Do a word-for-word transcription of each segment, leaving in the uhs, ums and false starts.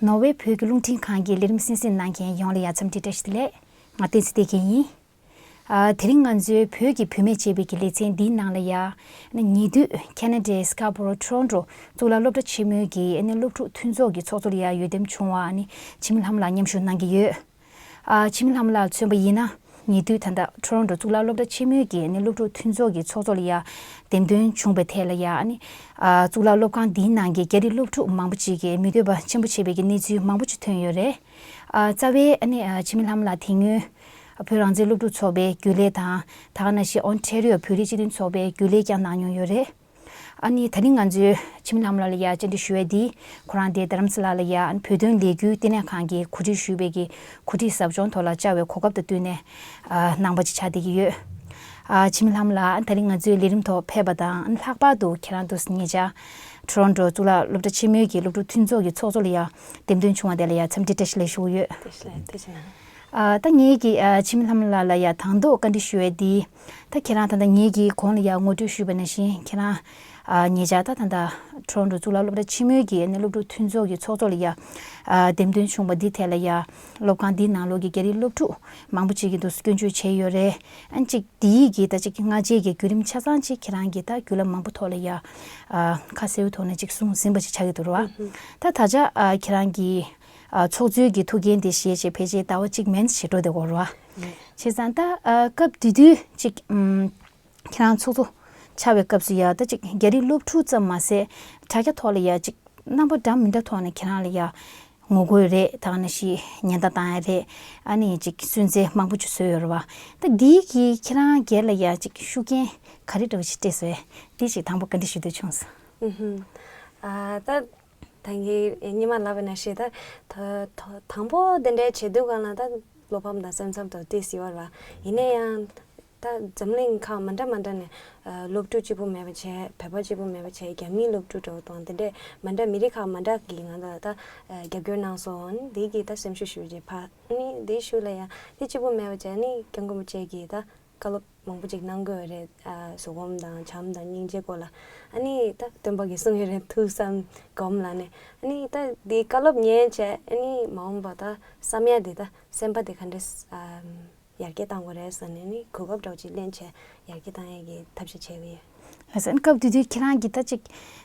ནོར་ཝེ་བོད་ཀྱི་རླུང་འཕྲིན་ཁང་གི་ལས་རིམ་གསན་གཟིགས་གནང་མཁན་ཡོངས་ལ་ཡ་འཚམས་འདྲི་བཀྲ་ཤིས་བདེ་ལེགས། ང་བསྟན་འཛིན་བདེ་སྐྱིད་ཡིན། ཨ། དེ་རིང་ང་ཚོའི་བོད་ཀྱི་བུད་མེད་ཅེས་པའི་གི་ལེ་ཚན་འདིའི་ནང་ལ་ཡ། ཉེ་དུས་ཁེ་ན་ཌའི་སི་ཀར་བོ་རོ་ཊོ་རོན་ཊོ་གཙུག་ལག་སློབ་གྲྭ་ཆེན་མོའི་གི་ཨ་ནི་སློབ་ཕྲུག་མཐུན་ཚོགས་ཀྱི་ཚོགས་གཙོ་ལ་ཡ་འོས་འདེམས་བྱུང་བ་ཨ་ནི་འཆི་མེད་ལྷ་མོ་ལགས་མཉམ་ཞུགས་གནང་གི་ཡོད། ཨ། འཆི་མེད་ལྷ་མོ་ལགས་མཚོན་པ་ཡིན་ན། ཉེ་དུས་ད་ལྟ་ཊོ་རོན་ཊོ་གཙུག་ལག་སློབ་གྲྭ་ཆེན་མོའི་གི་ཨ་ནི་སློབ་ཕྲུག་མཐུན་ཚོགས་ཀྱི་ཚོགས་གཙོ་ལ་ཡ་འདེམས་ཐོན་བྱུང་བའི་ཐད་ལ་ཡ་ཨ་ནི། ཨ། གཙུག་ལག་སློབ་ཁང་འདིའི་ནང་གི་རྒྱ་རིགས་སློབ་ཕྲུག་མང་པོ་ཅིག་གིས་མི་འདོད་པ་ཆེན་པོ་བྱས་པའི་གི་གནས་ཚུལ་མང་པོ་ཅིག་ཐོན་ཡོད་རེད། ཨ། རྩ་བའི་ཨ་ནི་ཨ་འཆི་མེད་ལྷ་མོ་ལགས་དེ་སྔོན་བོད་རང་བཙན་སློབ་ཕྲུག་ཚོགས་པའི་རྒྱུན་ལས་དང་། ད་ག་ནང་བཞིན་ཨོན་ཊེ་རི་ཡོ་བོད་རིགས་སྤྱི་མཐུན་ཚོགས་པའི་རྒྱུན་ལས་ཀྱང་གནང་མྱོང་ཡོད་རེད། ཨ་ནི་ད་རིང་ང་ཚོའི་འཆི་མེད་ལྷ་མོ་ལགས་ལ་ཡ་བཅར་འདྲི་ཞུ་ཡས་འདི། ཁོ་རང་དེ་རྡ་རམ་ས་ལ་ལ་ཡ་ཨ་ནི་བོད་དོན་ལས་འགུལ་ལྟེ་གནས་ཁང་གིས་གོ་སྒྲིག་ཞུས་པའི་གི་གོ་སྒྲིག་ཟབ་སྦྱོང་ཐོག་ལ་བཅར་བའི་གོ་སྐབས་དང་བསྟུན་ནས་ཨ་གནང་པ་ཅིག་ཆགས་བསྡད་ཀྱི་ཡོད། ཨ། འཆི་མེད་ལྷ་མོ་ལགས་ད་རིང་ང་ཚོའི་ལས་རིམ་ཐོག་ཕེབས་པ་དང་། ལྷག་པར་དུ་ཁྱེད་རང་དུ་ཉེ་ཆར་ཊོ་རོན་ཊོ་གཙུག་ལག་སློབ་གྲྭ་ཆེན་མོའི་གི་སློབ་ཕྲུག་མཐུན་ཚོགས་ཀྱི་ཚོགས་གཙོ་ལ་ཡ་འདེམས་ཐོན་བྱུང་བ་དེ་ལ་ཡ་འཚམས་འདྲི་བཀྲ་ཤིས་བདེ་ལེགས་ཞུ་གི་ཡོད། བཀྲ་ཤིས་བདེ་ལེགས། ཐུགས་རྗེ་གནང་། ཨ། ད་ངེད་ཀྱིས་ཨ་འཆི་མེད་ལྷ་མོ་ལགས་ལ་ཡ་དང་ཐོག་བཀའ་འདྲི་ཞུ་ཡས་འདི། ད་ཁྱེད་རང་ད་ལྟ་ངེད་ཀྱིས་གོང་ལ་ཡ་ངོ་སྤྲོད་ཞུས་པ་ནང་བཞིན་ཁྱེད་རང་ཨ་ཉེ་ཆར་ད་ད་ལྟ་ཊོ་རོན་ཊོ་གཙུག་ལག་སློབ་གྲྭ་ཆེན་མོའི་གི་ཨ་ནི་སློབ་ཕྲུག་མཐུན་ཚོགས་ཀྱི་ཚོགས་གཙོ་ལ་ཡ་ཨ་འདེམས་ཐོན་བྱུང་བ་འདི་ཐད་ལ་ཡ་སློབ་ཁང་འདིའི་ནང་ལོགས་ཀྱི་རྒྱ་རིགས་སློབ་ཕྲུག་མང་པོ་ཅིག་གིས་འདུག་སྐྱོན་བརྗོད་བྱས་ཡོད་རེད། ཨ་ནི་གཅིག་འདིའི་གི་ད་གཅིག་སྔ་རྗེས་ཀྱི་བརྒྱུད་རིམ་ཆ་ཚང་གཅིག་ཁྱེད་རང་གིས་ད་བརྒྱུད་ལམ་མང་པོ་ཐོག་ལ་ཡ་ཨ་ཁ་གསལ་བོའི་ཐོག་ནས་གཅིག་གསུངས་ཟིན་པ་ཅིག་ཆགས་ཀྱི་འདུག་ར། ཨུ་ཧུ། ད་ད་ཆ་ཨ་ཁྱེད་རང་གི་ཨ་ཚོགས་གཙོའི་གི་ཐུགས་འགན་དེ་བཞེས་བྱས་ཕལ་ཆེར་ཟླ་བ་གཅིག་མན་ཙམ་ཞིག་འགྲོ་བསྡད་ཀྱི་ཡོད་རེད་བ། ཨེ། བྱས་ཙང་ད་ཨ་སྐབས་དེ་དུས་ཅིག་ཨམ་ཁྱེད་རང་ཚོགས་གཙོ་ཆགས་པའི་སྐབས་སུ་ཡ་ད་ཅིག་རྒྱ་རིགས་སློབ་ཕྲུག་ཙམ་མ་ཟད་དྲ་རྒྱ་ཐོག་ལ་ཡ་ཅིག་རྣམ་པ་འདྲ་མི་འདྲ་ཐོག་ནས་ཁྱེད་རང་ལ་ཡ་ངོ་རྒོལ་རེད། ད་ག་ནང་བཞིན་ཉེན་བརྡ་བཏང་ཡ་རེད། ཨ་ནི་ཅིག་སུན་གཙེར་མང་པོ་ཅིག་བཟོས་ཡོད་རེད་བ། ད་འདིའི་གིས་ཁྱེད་རང་སྒེར་ལ་ཡ་ཅིག་ཤུགས་རྐྱེན་ག་རེ་འདྲ་བོ་ཞིག་སྤྲད་སོང་། འདི་ཅིག་དང་པོ་བཀའ་འདྲི་ཞུ་འདོད་བྱུང་སོང་། ཨུ་ཧུ། ཨ་ད། ད་ངས་སྔོན་མ་ལབ་པ་ནང་བཞིན་ད་ད་ད་དང་པོ་དེ་འདྲའི་བྱེད་དུས་སྒང་ལ་ད་བློ་ཕམ་དང་སེམས་འཚབ་དང་ཏོག་ཙམ་ཡོད་རེད་བ། ཡིན་ན་ཡང་ད་འཛམ་གླིང་ཁག་མ་འདྲ་མ་འདྲ་ནས་ཨ་སློབ་ཕྲུག་གཅིག་པུ་མེད་པ་བྱས། བོད་པ་གཅིག་པུ་མེད་པ་བྱས། རྒྱ་མིའི་སློབ་ཕྲུག་འདྲ་བོ་དང་དེ་འདྲས་མ་འདྲ་མི་རིགས་ཁག་མ་འདྲ་གིས་ང་ཚོ་ལ་ད་ཨ་རྒྱབ་སྐྱོར་གནང་སོང་། ཨ་ནི་དེ་གིས་ད་སེམས་ཤུགས་ཞེ་པོ་ཅིག་འཕར། ཨ་ནི་དེའི་གཞུག་ལ་ཡང་དེ་གཅིག་པུ་མེད་པ་བྱས། ཨ་ནི་སྐྱབས་མགོན་རིན་པོ་ཆེ་གིས་ད་བཀའ་སློབ་མང་པོ་ཅིག་གནང་དགོས་རེད། ཨ་བཟོད་སྒོམ་དང་བྱམས་དང་སྙིང་རྗེའི་སྐོར་ལ། ཨ་ནི་ད་སྟོན་པ་གིས་གསུངས་ཡོད་རེད། ཐུགས་བསམ་སྒོམ་ལབ་ནས། ཨ་ནི་ད་འདི་བཀའ་སློབ་ཉན་བྱས། ཨ་ནི་མ་འོངས་པ་ད་བསམ་ཡ་འདི་ད་སེམས་པ་འདི་ག་འདྲས་ཨ་ཡར་རྒྱས་གཏང་དགོས་རེད་ཟེར་ནས། ཨ་ནི་གོ་སྐབས་འདྲ་བོ་ཅིག་ལེན་བྱས་ཡར་རྒྱས་གཏང་ཡ་གི་ཐབས་ཤེས་བྱས་ཀྱི་ཡོད། ལགས་སོ། ཨ་ནི་སྐབས་དེ་དུས་ཁྱེད་རང་གིས་ད་ཅིག་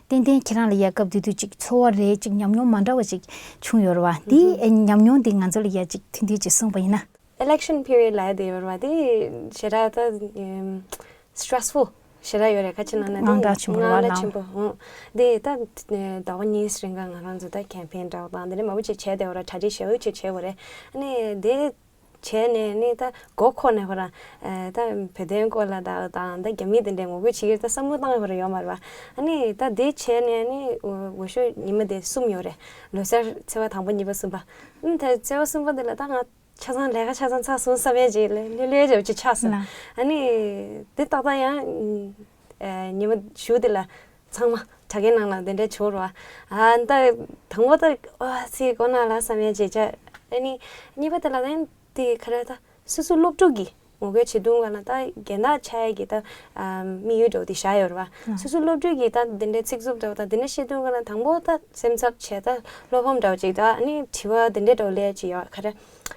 ཏན་ཏན་ཁྱེད་རང་ལ་ཡ་སྐབས་དེ་དུས་ཅིག་ཚོར་བ་རེད། ཅིག་ཉམས་མྱོང་མ་འདྲ་བ་ཅིག་བྱུང་ཡོད་རེད་བ། འདི་ཨ་ཉམས་མྱོང་འདི་ང་ཚོ་ལ་ཡ་ཅིག་ཐུང་ཐུང་ཅིག་གསུངས་པ་ཡིན་ན། Election period ལབ་ཡ་དེ་ཡོད་རེད་བ། དེ་ཞེ་དྲག་ད་ཨམ་stressful ཞེ་དྲག་ཡོད་རེད། ག་ཅི་ལབ་ན་དེ་དངངས་སྐྲག་ཆེན་པོ་རེད་བ། དངངས་སྐྲག་ལངས་ཆེན་པོ། ཨང་། དེ་ད་ཟླ་བ་གཉིས་རིང་ག་ང་རང་ཚོ་ད་campaign འདྲ་བོ་དང་དེ་འདྲ་མང་པོ་ཅིག་བྱས་བསྡད་ཡོད་རེད། གྲ་སྒྲིག་ཞེ་པོ་ཅིག་བྱས་ཡོད་རེད། ཨ་ནི་དེ་བྱས་ནས་ནི་ད་མགོ་འཁོར་ནས་ཁོ་རང་ཨ་ད་བོད་དོན་སྐོར་ལ་ད་དང་ད་རྒྱ་མི་དེ་འདྲས་ངོ་རྒོལ་བྱེད་ཀྱི་རེད་ད་བསམ་བློ་བཏང་ཡོད་རེད་ཡོད་མ་རེད་བ། ཨ་ནི་ད་དེ་བྱས་ནས་ནི་འོ་འོ་ཤོད་ཉི་མ་དེ་གསུམ་ཡོད་རེད། ལོ་གསར་ཚེས་པ་དང་པོ་གཉིས་པ་གསུམ་པ། ཨ་ནི་ད་ཚེས་པ་གསུམ་པ་དེ་ལ་ད་ང་ཆ་ཚང་ལས་ཀ་ཆ་ཚང་ཚར་སོང་བསམ་ཡས་ཅིག་ལས་ལྷོད་ལྷོད་རེ་བ་ཅིག་ཆགས་སོང་། ལགས། ཨ་ནི་དེ་ཏག་ཏག་ཡང་ཨ་ཉི་མ་གཞུག་དེ་ལ་ཚང་མ་དྲ་རྒྱའི་ནང་ལ་དེ་འདྲས་བྱུང་རེད་བ། ཨ་ད་དང་པོ་ད་ཨ་ཚེ་གོ་ན་ལ་བསམ་ཡས་ཅིག་བྱས། ཨ་ནི་གཉིས་པ་དེ་ལ་ད་དེ་ག་རེ་ད་སོ་སོ་སློབ་ཕྲུག་གི་ངོ་རྒོལ་བྱེད་དུས་སྒང་ལ་ད་འགལ་ཟླ་ཆགས་ཡས་ཀྱི་ད་ཨ་དམིགས་ཡུལ་འདྲ་བོ་དེ་བཞག་ཡོད་རེད་བ། ཨ་སོ་སོ་སློབ་ཕྲུག་གི་ད་དེ་འདྲའི་ཚིག་རྩུབ་འདྲ་བོ་དང་དེ་འདྲ་བཤད་དུས་སྒང་ལ་དང་པོ་ད་སེམས་འཚབ་བྱས། ད་བློ་ཕམ་འདྲ་བོ་ཅིག་ད་ཨ་ནི་དྲི་བ་དེ་འདྲའི་འདྲ་བོ་སླེབས་ཡས་ཅིག་ཡོད། ག་རེ་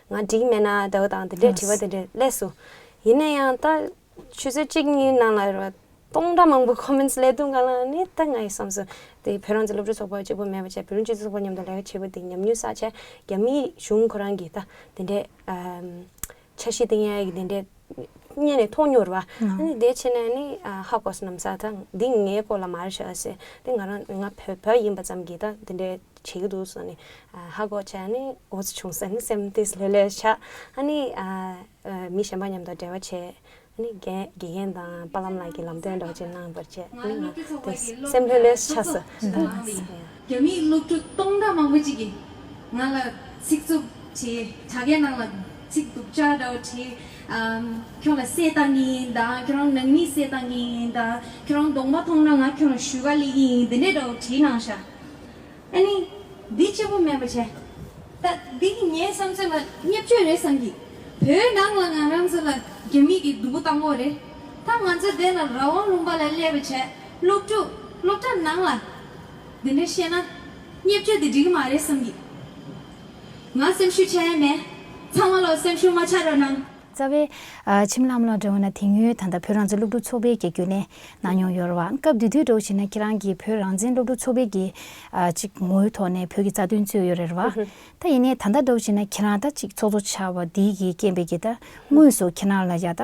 ང་འགྲིག་མེད་ན་འདྲ་བོ་དང་དེ་འདྲའི་དྲི་བ་དེ་འདྲ་སླེབས་སོང་། ཡིན་ན་ཡང་ད་ཆུ་ཚོད་གཅིག་གཉིས་ནང་ལ་རེད་བ། སྟོང་ཕྲག་མང་པོ་comments སླེབས་དུས་སྒང་ལ་ནི་ད་ངའི་བསམ་སོང་། དེ་བོད་རང་བཙན་སློབ་ཕྲུག་ཚོགས་པ་གཅིག་པུ་མེད་པ་བྱས། བོད་རང་སྤྱི་མཐུན་ཚོགས་པ་མཉམ་དུ་ལས་ཀ་བྱེད་པ་དེ་ཉམས་མྱོང་བསགས་བྱས། རྒྱ་མིའི་གཞུང་ཁོ་རང་གིས་ད་དེ་འདྲའི་ཨམ་འཆར་གཞི་བཏིང་ཡ་གི་དེ་འདྲའི་སྔོན་ནས་མཐོང་མྱོང་རེད་བ། ཨ་ནི་དེ་བྱས་ནས་ནི་ཨ་ཧ་གོ་སོང་། ནམ་ཟླ་ད་འདི་ངའི་སྐོར་ལ་མ་རེད་ཤག་ཟེར། དེ་ང་རང་ང་བོད་བོད་ཡིན་པ་ཙམ་གྱིས་ད་དེ་འདྲའི་བྱེད་ཀྱི་འདུག་ཟེར་ནས་ཨ་ཧ་གོ་བྱས་ནས་འོ་ཙམ་བྱུང་ཟེར་ནས་སེམས་ཏོག་ཙམ་ལྷོད་ལྷོད་ཆགས། ཨ་ནི་ཨ་ཨ་མི་གཞན་པ་མཉམ་དུ་འབྲེལ་བ་བྱས། ཨ་ནི་དགེ་དགེ་རྒན་དང་པ་ལམ་ལགས་ཀྱིས་ལམ་སྟོན་འདྲ་བོ་ཅིག་གནང་བར་བྱས། ཨ་ནི་ང་དེ་སེམས་ལྷོད་ལྷོད་ཆགས་སོང་། རྒྱ་མིའི་སློབ་ཕྲུག་སྟོང་ཕྲག་མང་པོ་ཅིག་གིས་ང་ལ་ཚིག་རྩུབ་བྲིས། དྲ་རྒྱའི་ནང་ལ་ཚིག་སྡུག་ཅག་འདྲ་བོ་བྲིས། ཨམ་ཁྱོད་ལ་བསད་བཏང་གི་ཡིན་ད། ཁྱོད་རང་ནང་མི་བསད་བཏང་གི་ཡིན་ད། ཁྱོད་རང་གདོང་པ་མཐོང་ན་ང་ཁྱོད་ལ་ཞུ་ག་སླེབས་ཀྱི་ཡིན། དེ་འདྲའི་འདྲ་བོ་བྲིས་གནང་ཤག་ཨ་ནི་འདི་གཅིག་པུ་མེད་པ་བྱས། ད་འདི་ངའི་བསམ་ཚུལ་ལ་བརྙས་བཅོས་རེད་བསམ་གི། བོད་ནང་ལ་ང་རང་ཚོ་ལ་རྒྱ་མི་གིས་སྡུག་པོ་བཏང་གི་རེད། ད་ང་ཚོ་དེ་ལ་རང་དབང་ལུང་པ་ལ་སླེབས་པ་བྱས། སློབ་ཕྲུག་སློབ་གྲྭ་ནང་ལ་འདི་འདྲ་བཤད་ན་བརྙས་བཅོས་དེ་འགྲིག་གི་མ་རེད་བསམ་གི། ང་སེམས་ཤུགས་ཆག་ཡ་མེད། ཚང་མ་ལ་སེམས་ཤུགས་མ་ཆག་རོགས་གནང་། རྩ་བའི་ཨ་འཆི་མེད་ལྷ་མོ་ལགས་འདྲ་བོ་ན་དེ་སྔོན་ད་ལྟ་བོད་རང་བཙན་སློབ་ཕྲུག་ཚོགས་པའི་གི་རྒྱུན་ལས་གནང་མྱོང་ཡོད་རེད་བ། སྐབས་དེ་དུས་འདྲ་བོ་བྱས་ན་ཁྱེད་རང་གིས་བོད་རང་བཙན་སློབ་ཕྲུག་ཚོགས་པའི་གི་ཨ་ཅིག་ངོ་བོའི་ཐོག་ནས་བོད་ཀྱི་རྩ་དོན་རྩོད་ཡོད་རེད་བ། ད་ཡིན་ནའི་ད་ལྟ་འདྲ་བོ་བྱས་ན་ཁྱེད་རང་ད་ཅིག་ཚོགས་གཙོ་ཆགས་པ་འདི་གི་རྐྱེན་པས་ཀྱི་ད་དངོས་སུ་ཁྱེད་རང་ལ་ཡ་ད་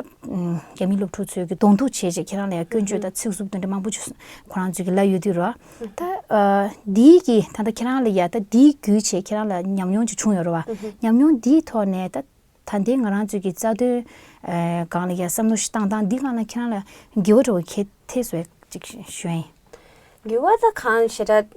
རྒྱ་མི་སློབ་ཕྲུག་ཚོས་ཀྱི་གདོང་ཐུག་བྱས་བྱས་ཁྱེད་རང་ལ་ཡ་སྐྱོན་བརྗོད་དང་ཚིག་རྩུབ་དེ་འདྲ་མང་པོ་ཅིག་ཁོ་རང་ཚོས་ཀྱི་ལབ་ཡོད་དུས་རེད་བ། ད་ཨ་འདིའི་གི་ད་ལྟ་ཁྱེད་རང་ལ་ཡ་ད་འདིའི་བརྒྱུད་བྱས་ཁྱེད་རང་ལ་ཉམས་མྱོང་ཅིག་བྱུང་ཡོད་རེད་བ། ཉམས་མྱོང་འདིའི་ཐོག་ནས་ད་ད་ལྟའི་ང་རང་ཚོའི་གི་རྩ་དོན་ཨ་སྒང་ལ་ཡ་བསམ་བློ་ཞིག་བཏང་སྟངས་འདི་སྒང་ལ་ཁྱེད་རང་ལ་འགྱུར་བ་འགྲོ་བའི་ཁྱད་ཐེབས་སོ་ཅིག་ཞུ་ཡ་ཡིན། འགྱུར་བ་ད་གང་ཞེ་དྲག་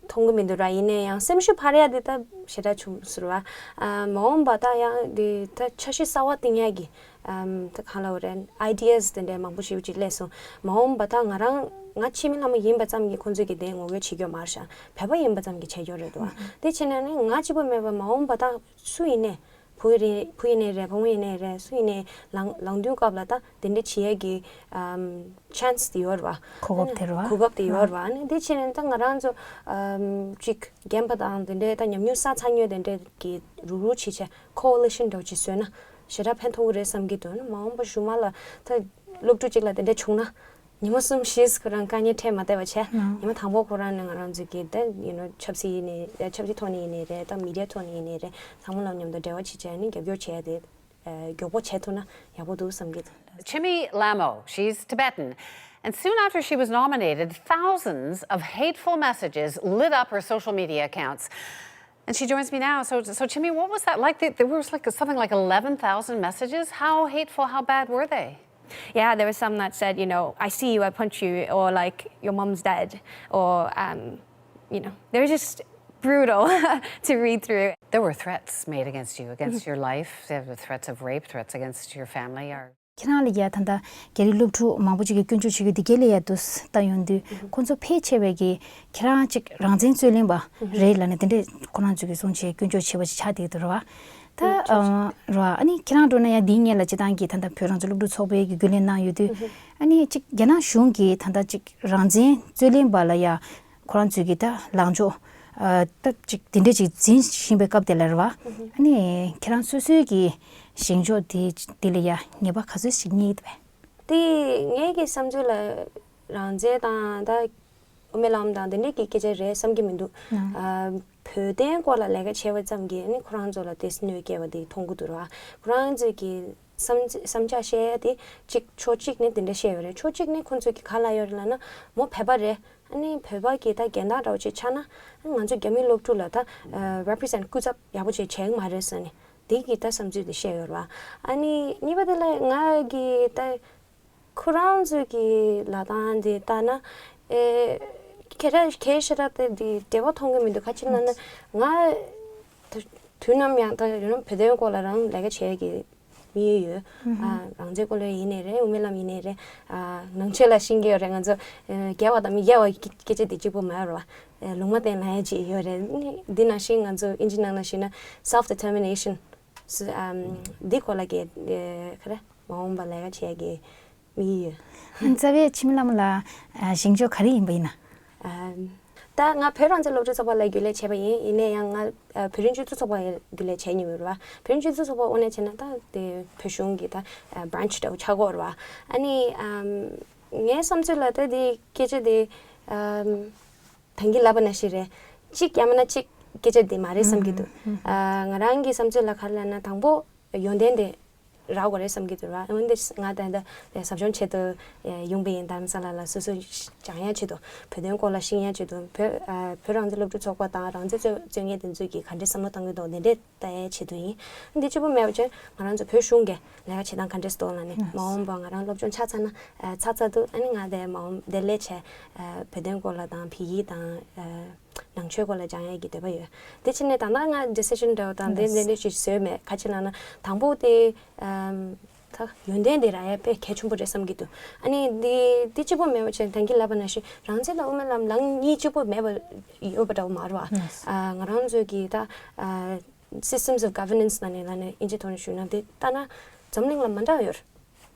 མཐོང་གི་མི་འདུག་ར། ཡིན་ནའི་ཡང་སེམས་ཤུགས་འཕར་ཡ་འདི་ད་ཞེ་དྲག་བྱུང་ཟེར་བ། ཨ་མ་འོངས་པ་ད་ཡང་འདི་ད་འཆར་གཞི་གསར་བ་བཏིང་ཡ་གི་ཨམ་ད་གང་ལབ་དགོས་རེད། ཨའི་ཌི་ཡ་སི་དེ་འདྲའི་མང་པོ་ཞིག་ཅིག་སླེབས་སོང་། མ་འོངས་པ་ད་ང་རང་ང་འཆི་མེད་ལྷ་མོ་ཡིན་པ་ཙམ་གྱིས་ཁོང་ཚོས་ཀྱི་དེ་ངོ་རྒོལ་བྱེད་རྒྱུ་མ་རེད་ཤག་བོད་པ་ཡིན་པ་ཙམ་གྱིས་བྱེད་རྒྱུ་རེད་འདུག་བ། དེ་བྱས་ནས་ནི་ང་གཅིག་པུ་མེད་པར་མ་འོངས་པ་ད་སུ་ཡིན་ནའི་བུ་ཡིན་རེད། བུ་ཡིན་ནའི་རེད། བུ་མོ་ཡིན་ནའི་རེད། སུ་ཡིན་ནའི་ལང་ལང་དུས་སྐབས་ལ་ད་དེ་འདྲ་བྱེད་ཡས་ཀྱི་ཨམ་ཆན་སི་དེ་ཡོད་རེད་བ། གོ་སྐབས་དེ་རེད་བ། གོ་སྐབས་དེ་ཡོད་རེད་བ། ཨ་ནི་དེ་བྱས་ནས་ད་ང་རང་ཚོ་ཨམ་ཅིག་རྒན་པ་དང་དེ་འདྲའི་ད་ཉམས་མྱོང་བསགས་ཚར་མྱོང་དེ་འདྲའི་གི་རུག་རུག་བྱེད་བྱས་ཁོ་ལི་ཤན་འདྲ་བོ་ཅིག་བཟོས་ན་ཞེ་དྲག་ཕན་ཐོགས་ཀྱི་རེད་བསམ་གྱི་འདུག་ཨ་ནི་མ་འོངས་པ་གཞུག་མ་ལ་ད་སློབ་ཕྲུག་ཅིག་ལ་དེ་འདྲ་བྱུང་ན། ཉི་མ་གསུམ་བཞི་ཁོ་རང་དཀའ་ངལ་འཕྲད་མ་བསྡད་པ་བྱས། ཨང་། ཉི་མ་དང་པོ་ཁོ་རང་ནས་ང་རང་ཚོའི་གི་ད་you know ཆབ་སྲིད་ཡིན་ནའི་ཆབ་སྲིད་ཐོག་ནས་ཡིན་ནའི་རེད། ད་མི་ཌི་ཡ་ཐོག་ནས་ཡིན་ནའི་རེད། ཚང་མ་ལ་མཉམ་དུ་འབྲེལ་བ་བྱེད་བྱས་ནས་རྒྱབ་སྐྱོར་བྱས་ཏེ་མགྱོགས་པོ་བྱས་ཐུབ་ན་ཡག་པོ་འདུག་བསམ་གྱི་འདུག Chimi Lhamo, she's Tibetan. And soon after she was nominated, thousands of hateful messages lit up her social media accounts. And she joins me now. So, so Chimi, what was that like? There was like something like eleven thousand messages. How hateful, how bad were they? Yeah, there was some that said, you know, "I see you, I punch you," or like, "Your mum's dead," or, um, you know, they were just brutal to read through. There were threats made against you, against your life. There were threats of rape, threats against your family. Are ཁྱེད་རང་ལ་ཡ་ད་ལྟ་རྒྱ་རིགས་སློབ་ཕྲུག་མང་པོ་ཅིག་གིས་སྐྱོན་བརྗོད་བྱེད་རྒྱུ་འདི་ག་ལ་ཡ་འདུག་ལྟ་ཡོང་དུས་ཁོང་ཚོ་ཕལ་ཆེ་བས་ཀྱིས་ཁྱེད་རང་ཅིག་རང་བཙན་རྩོད་ལེན་པ་རེད་ལབ་ནས་དེ་འདྲས་ཁོ་རང་ཚོས་ཀྱིས་བཟུང་བྱས་སྐྱོན་བརྗོད་བྱས་པ་ཅིག་ཆགས་བསྡད་འདུག་རེད་བ། ད་རེད་བ། ཨ་ནི་ཁྱེད་རང་འགྲོ་ན་ཡང་འདིའི་སྔོན་ལ་སྤྱི་བཏང་གི་ད་ལྟ་བོད་རང་བཙན་སློབ་ཕྲུག་ཚོགས་པའི་གི་རྒྱུན་ལས་གནང་ཡོད་དུས། ཨ་ནི་ཅིག་རྒྱ་ནག་གཞུང་གིས་ད་ལྟ་ཅིག་རང་བཙན་རྩོད་ལེན་པ་ལ་ཡ་ཁོ་རང་ཚོས་ཀྱི་ད་ལངས་ཕྱོགས་ཨ་ད་ཅིག་དེ་འདྲས་ཅིག་འཛིན་བཞིན་པའི་སྐབས་དེ་ལ་རེད་བ། ཨ་ནི་ཁྱེད་རང་སོ་སོའི་གི་བཞེངས་ཕྱོགས་དེ་དེ་ལ་ཡ་ངེས་པ་ག་ཚོད་ཞིག་རྙེད་ཀྱི་འདུག་པས། དེ་ངའི་གི་བསམ་ཚུལ་ལ་རང་བཙན་དང་ད་དབུ་མའི་ལམ་དང་དེ་འདྲས་ཀྱི་སྐད་ཆ་རེད་བསམ་གྱི་མི་འདུག་ཨ། བོད་དོན་སྐོར་ལ་ལས་ཀ་བྱས་པ་ཙམ་གྱིས་ནི་ཁོ་རང་ཚོ་ལ་དེ་གནོད་སྐྱེལ་བ་དེ་མཐོང་གི་འདུག་ར། ཁོ་རང་ཚོས་ཀྱི་བསམ་བསམ་འཆར་བཤད་ཡ་དེ་གཅིག་ཕྱོགས་གཅིག་ནས་དེ་འདྲ་བཤད་ཡོད་རེད། ཕྱོགས་གཅིག་ནས་ཁོ་ཚོས་ཀྱི་ག་ལབ་ཡོད་རེད་ལབ་ན། མོ་བོད་པ་རེད། ཨ་ནི་བོད་པ་གི་ད་རྒན་བདག་འདྲ་བོ་ཅིག་ཆགས་ན་ང་ཚོ་རྒྱ་མི་སློབ་ཕྲུག་ལ་ད་represent སྐུ་ཚབ་ཡག་པོ་ཅིག་བྱེད་ཀྱི་མ་རེད་ཟེར་ནས་དེ་གི་ད་བསམ་ཚུལ་དེ་བཤད་ཡོད་རེད་བ། ཨ་ནི་གཉིས་པ་དེ་ལ་ང་གི་ད། ཁོ་རང་ཚོའི་གི་ལབ་སྟངས་དེ་ལྟ་ན། ཨེ། ཁྱེད་རང་གལ་ཞེ་དྲག་དེ་འདི་འབྲེལ་བ་མཐོང་གི་མི་འདུག་ག་ཅི་ལབ་ན། ང་། དུས་དུས་ནམ་ཡང་ད་ཡུན་རིང་བོད་དོན་སྐོར་ལ་རང་ལས་ཀ་བྱེད་ཀྱི་མི་ཡོད། ཨ། རང་བཙན་སྐོར་ལ་ཡིན་ནའི་རེད། དབུ་མའི་ལམ་ཡིན་ནའི་རེད། ཨ། ནང་ཆོས་ལ་ཤེས་ཀྱི་ཡོད་རེད། ང་ཚོ་ཨེ་རྒྱལ་བ་དང་མི་རྒྱལ་བ་སྐད་ཆ་དེ་གཅིག་པོ་མ་ཡོད་རེད་བ། ཨེ། ལུང་མ་བསྟན་ལབ་ཡ་ཅིག་ཡོད་རེད། འདི་ནང་བཞིན་ང་ཚོ་ཨིན་ཇི་ནང་ལ་ཞུས་ན་self determination། སུ། ཨམ། འདི་སྐོར་ལ་གི་ཨེ། ག་རེ། མ་འོངས་པ་ལས་ཀ་བྱེད་ཀྱི་མི་ཡོད། རྩ་བའི་འཆི་མེད་ལྷ་མོ་ལགས། ཨ། བཞེངས་ཕྱོགས་ག་རེ་ཡིན་པ་ཡིན་ན། ཨམ། ད་ང་བོད་རང་བཙན་སློབ་ཕྲུག་ཚོགས་པ་ལ་རྒྱུན་ལས་བྱས་པ་ཡིན། ཡིན་ནའི་ཡང་ང་ཨ། བོད་རིགས་སྤྱི་མཐུན་ཚོགས་པ་ལ་རྒྱུན་ལས་བྱས་མྱོང་ཡོད་རེད་བ། བོད་རིགས་སྤྱི་མཐུན་ཚོགས་པ་དངོས་གནས་བྱས་ན་ད་དེ་བོད་གཞུང་གི་ད་ཨ། branch འདྲ་བོ་ཆགས་ཀྱི་ཡོད་རེད་བ། ཨ་ནི་ཨམ། ངའི་བསམ་ཚུལ་ལ་ད་དེ་སྐད་ཆ་དེ་ཨམ། ད་གིན་ལབ་པ་ནང་བཞིན་རེད། གཅིག་ཡང་མིན་ན་གཅིག་སྐད་ཆ་འདི་མ་རེད་བསམ་གྱི་འདུག་ཨ། ང་རང་གི་བསམ་ཚུལ་ལ་ག་རེ་ལབ་ན། དང་པོ་ཡོན་ཏན་དེ་རག་དགོས་རེད་བསམ་གྱི་འདུག་ར། འོན་ཏེ་ང་ད་ལྟ་ཟབ་སྦྱོང་ཆེད་དུ་ཡོང་པ་ཡིན། རྡ་རམ་ས་ལ་ལ་སོ་སོ་སྦྱང་ཡ་ཆེད་དུ། བོད་དོན་སྐོར་ལ་ཤེས་ཡ་ཆེད་དུ། བོད་ཨ། བོད་རང་བཙན་སློབ་ཕྲུག་ཚོགས་པ་དང་རང་བཙན་རྩོད་རྩོད་མཁན་དེ་ཚོས་ཀྱིས་ག་འདྲས་བསམ་བློ་བཏང་གི་འདུག་དེ་འདྲས་ལྟ་ཡ་ཆེད་དུ་ཡིན། འདི་གཅིག་པོ་མེད་པ་བྱས་ང་རང་ཚོ་བོད་གཞུང་གི་ལས་ཀ་བྱེད་སྟངས་ག་འདྲས་འདུག་ལབ་ནས། མ་འོངས་པ་ང་རང་སློབ་སྦྱོང་ཆ་ཚང་ན་ཨ། ཚར་ཚར་དུས་ཨ་ནི་ང་དེ་མ་འོངས་དེ་ལས་བྱས་ཨ། བོད་དོན་སྐོར་ལ་དང་བོད་ཡིག་དང་ཨ། ནང་ཆོས་སྐོར་ལ་སྦྱང་ཡས་ཀྱི་འདོད་པ་ཡོད། དེ་ཕྱིན་ནས་ད་ལྟ་ང་decision འདྲ་བོ་དང་དེ་འདྲ་འདྲ་ཞིག་བཟོས་མེད། ག་ཅི་ལབ་ན་དང་པོ་དེ་ཨམ། ད་ཡོན་ཏན་དེ་རག་ཡ་དཔེ་གལ་ཆེན་པོ་རེད་བསམ་གྱི་འདུག་ཨ་ནི་འདི་འདི་གཅིག་པོ་མེད་པ་བྱས། ད་གིན་ལབ་པ་ནང་བཞིན་རང་བཙན་དང་དབུ་མའི་ལམ་ལམ་གཉིས་གཅིག་པོ་མེད་པ་ཡོད་པ་འདྲ་བོ་མ་རེད་བ། ཨ། ང་རང་ཚོའི་གི་ད་ཨ། systems of governance ལབ་ནས་ལབ་ནས་ཨིན་ཇི་ཐོག་ནས་ཞུས་ན་དེ་ལྟ་ན་འཛམ་གླིང་ལ་མ་འདྲ་བ་ཡོད་རེད།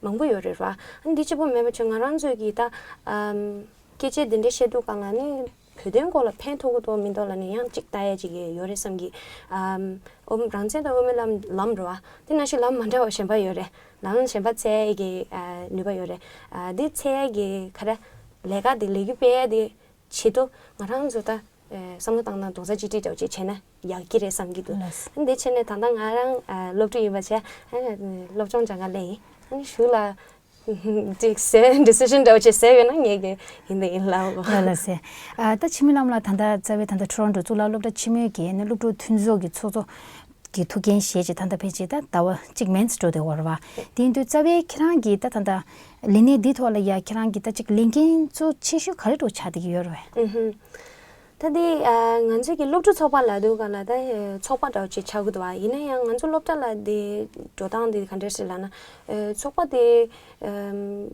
མང་པོ་ཡོད་རེད་བ། ཨ་ནི་འདི་གཅིག་པོ་མེད་པ་བྱས་ང་རང་ཚོའི་གི་ད་ཨམ། སྐད་ཆ་འདི་འདྲ་བཤད་དུས་སྒང་ལ་ནི་ བོད་དོན་སྐོར་ལ་ཕན་ཐོགས་ཀྱི་འདུག་མི་འདུག་ལབ་ནས་ཡང་གཅིག་ལྟ་ཡ་གཅིག་ཡོད་རེད་བསམ་གི། ཨམ། ཨོ་རང་བཙན་དང་དབུ་མའི་ལམ་ལམ་རེད་བ། དེ་ནང་བཞིན་ལམ་མ་འདྲ་བ་གཞན་པ་ཡོད་རེད། ལམ་གཞན་པ་འཚོལ་ཡ་གི་ཨ་ནུས་པ་ཡོད་རེད། ཨ་དེ་འཚོལ་ཡ་གི་ག་རེ། ལས་ཀ་དེ་ལས་འགུལ་སྤེལ་ཡ་དེ་ཆེད་དུ་ང་རང་ཚོ་ད་ཨ་བསམ་བློ་བཏང་སྟངས་རྡོག་རྩ་གཅིག་སྒྲིལ་འདྲ་བོ་ཅིག་བྱས་ན་ཡག་གི་རེད་བསམ་གྱི་འདུག་ལགས། ཨ་དེ་བྱས་ནས་ད་ལྟ་ང་རང་ཨ་སློབ་ཕྲུག་ཡིན་པ་བྱས། ཨ་སློབ་སྦྱོང་སྦྱང་ག་སླེབས་ཡིན། ཨ་ནི་གཞུག་ལ་ཅིག་ཟེར་ཌི་སི་ཤན་འདྲ་བོ་ཅིག་ཟེར་ཡོད་ན་ངས་ཀྱི་ཡིན་དང་ཡིན་ལབ། ལགས་ལགས་སེ། ཨ་ད་འཆི་མེད་ལྷ་མོ་ལགས་ད་ལྟ་རྩ་བའི་ད་ལྟ་ཊོ་རོན་ཊོ་གཙུག་ལག་སློབ་གྲྭ་ཆེན་མོའི་གི་ནི་སློབ་ཕྲུག་མཐུན་ཚོགས་ཀྱི་ཚོགས་གཙོ་གི་ཐུགས་འགན་བཞེས་བྱས་ད་ལྟ་ཕལ་ཆེར་ད་ཟླ་བ་གཅིག་མན་ཙམ་འགྲོ་བསྡད་ཡོད་རེད་བ། དེ་ཡིན་དུས་རྩ་བའི་ཁྱེད་རང་གིས་ད་ད་ལྟ་ལས་གནས་འདི་ཐོག་ལ་ཡ་ཁྱེད་རང་གི་ད་ཅིག་ལས་འགན་གཙོ་ཆེ་ཤོས་ག་རེ་འདྲ་བོ་ཆགས་བསྡད་ཀྱི་ཡོད་རེད་བས། ཨུ་ཧུམ། ད་འདི་ཨ་ང་ཚོའི་གི་སློབ་ཕྲུག་ཚོགས་པ་ལབ་དུས་ག་ལ་ད་ཨ་ཚོགས་པ་འདྲ་བོ་ཅིག་ཆགས་ཀྱི་འདུག་བ། ཡིན་ན་ཡང་ང་ཚོ་སློབ་གྲྭ་ལ་འདི་འགྲོ་སྟངས་འདི་ག་འདྲ་ཞིག་ལབ་ན། ཨ་ཚོགས་པ་དེ་ཨམ་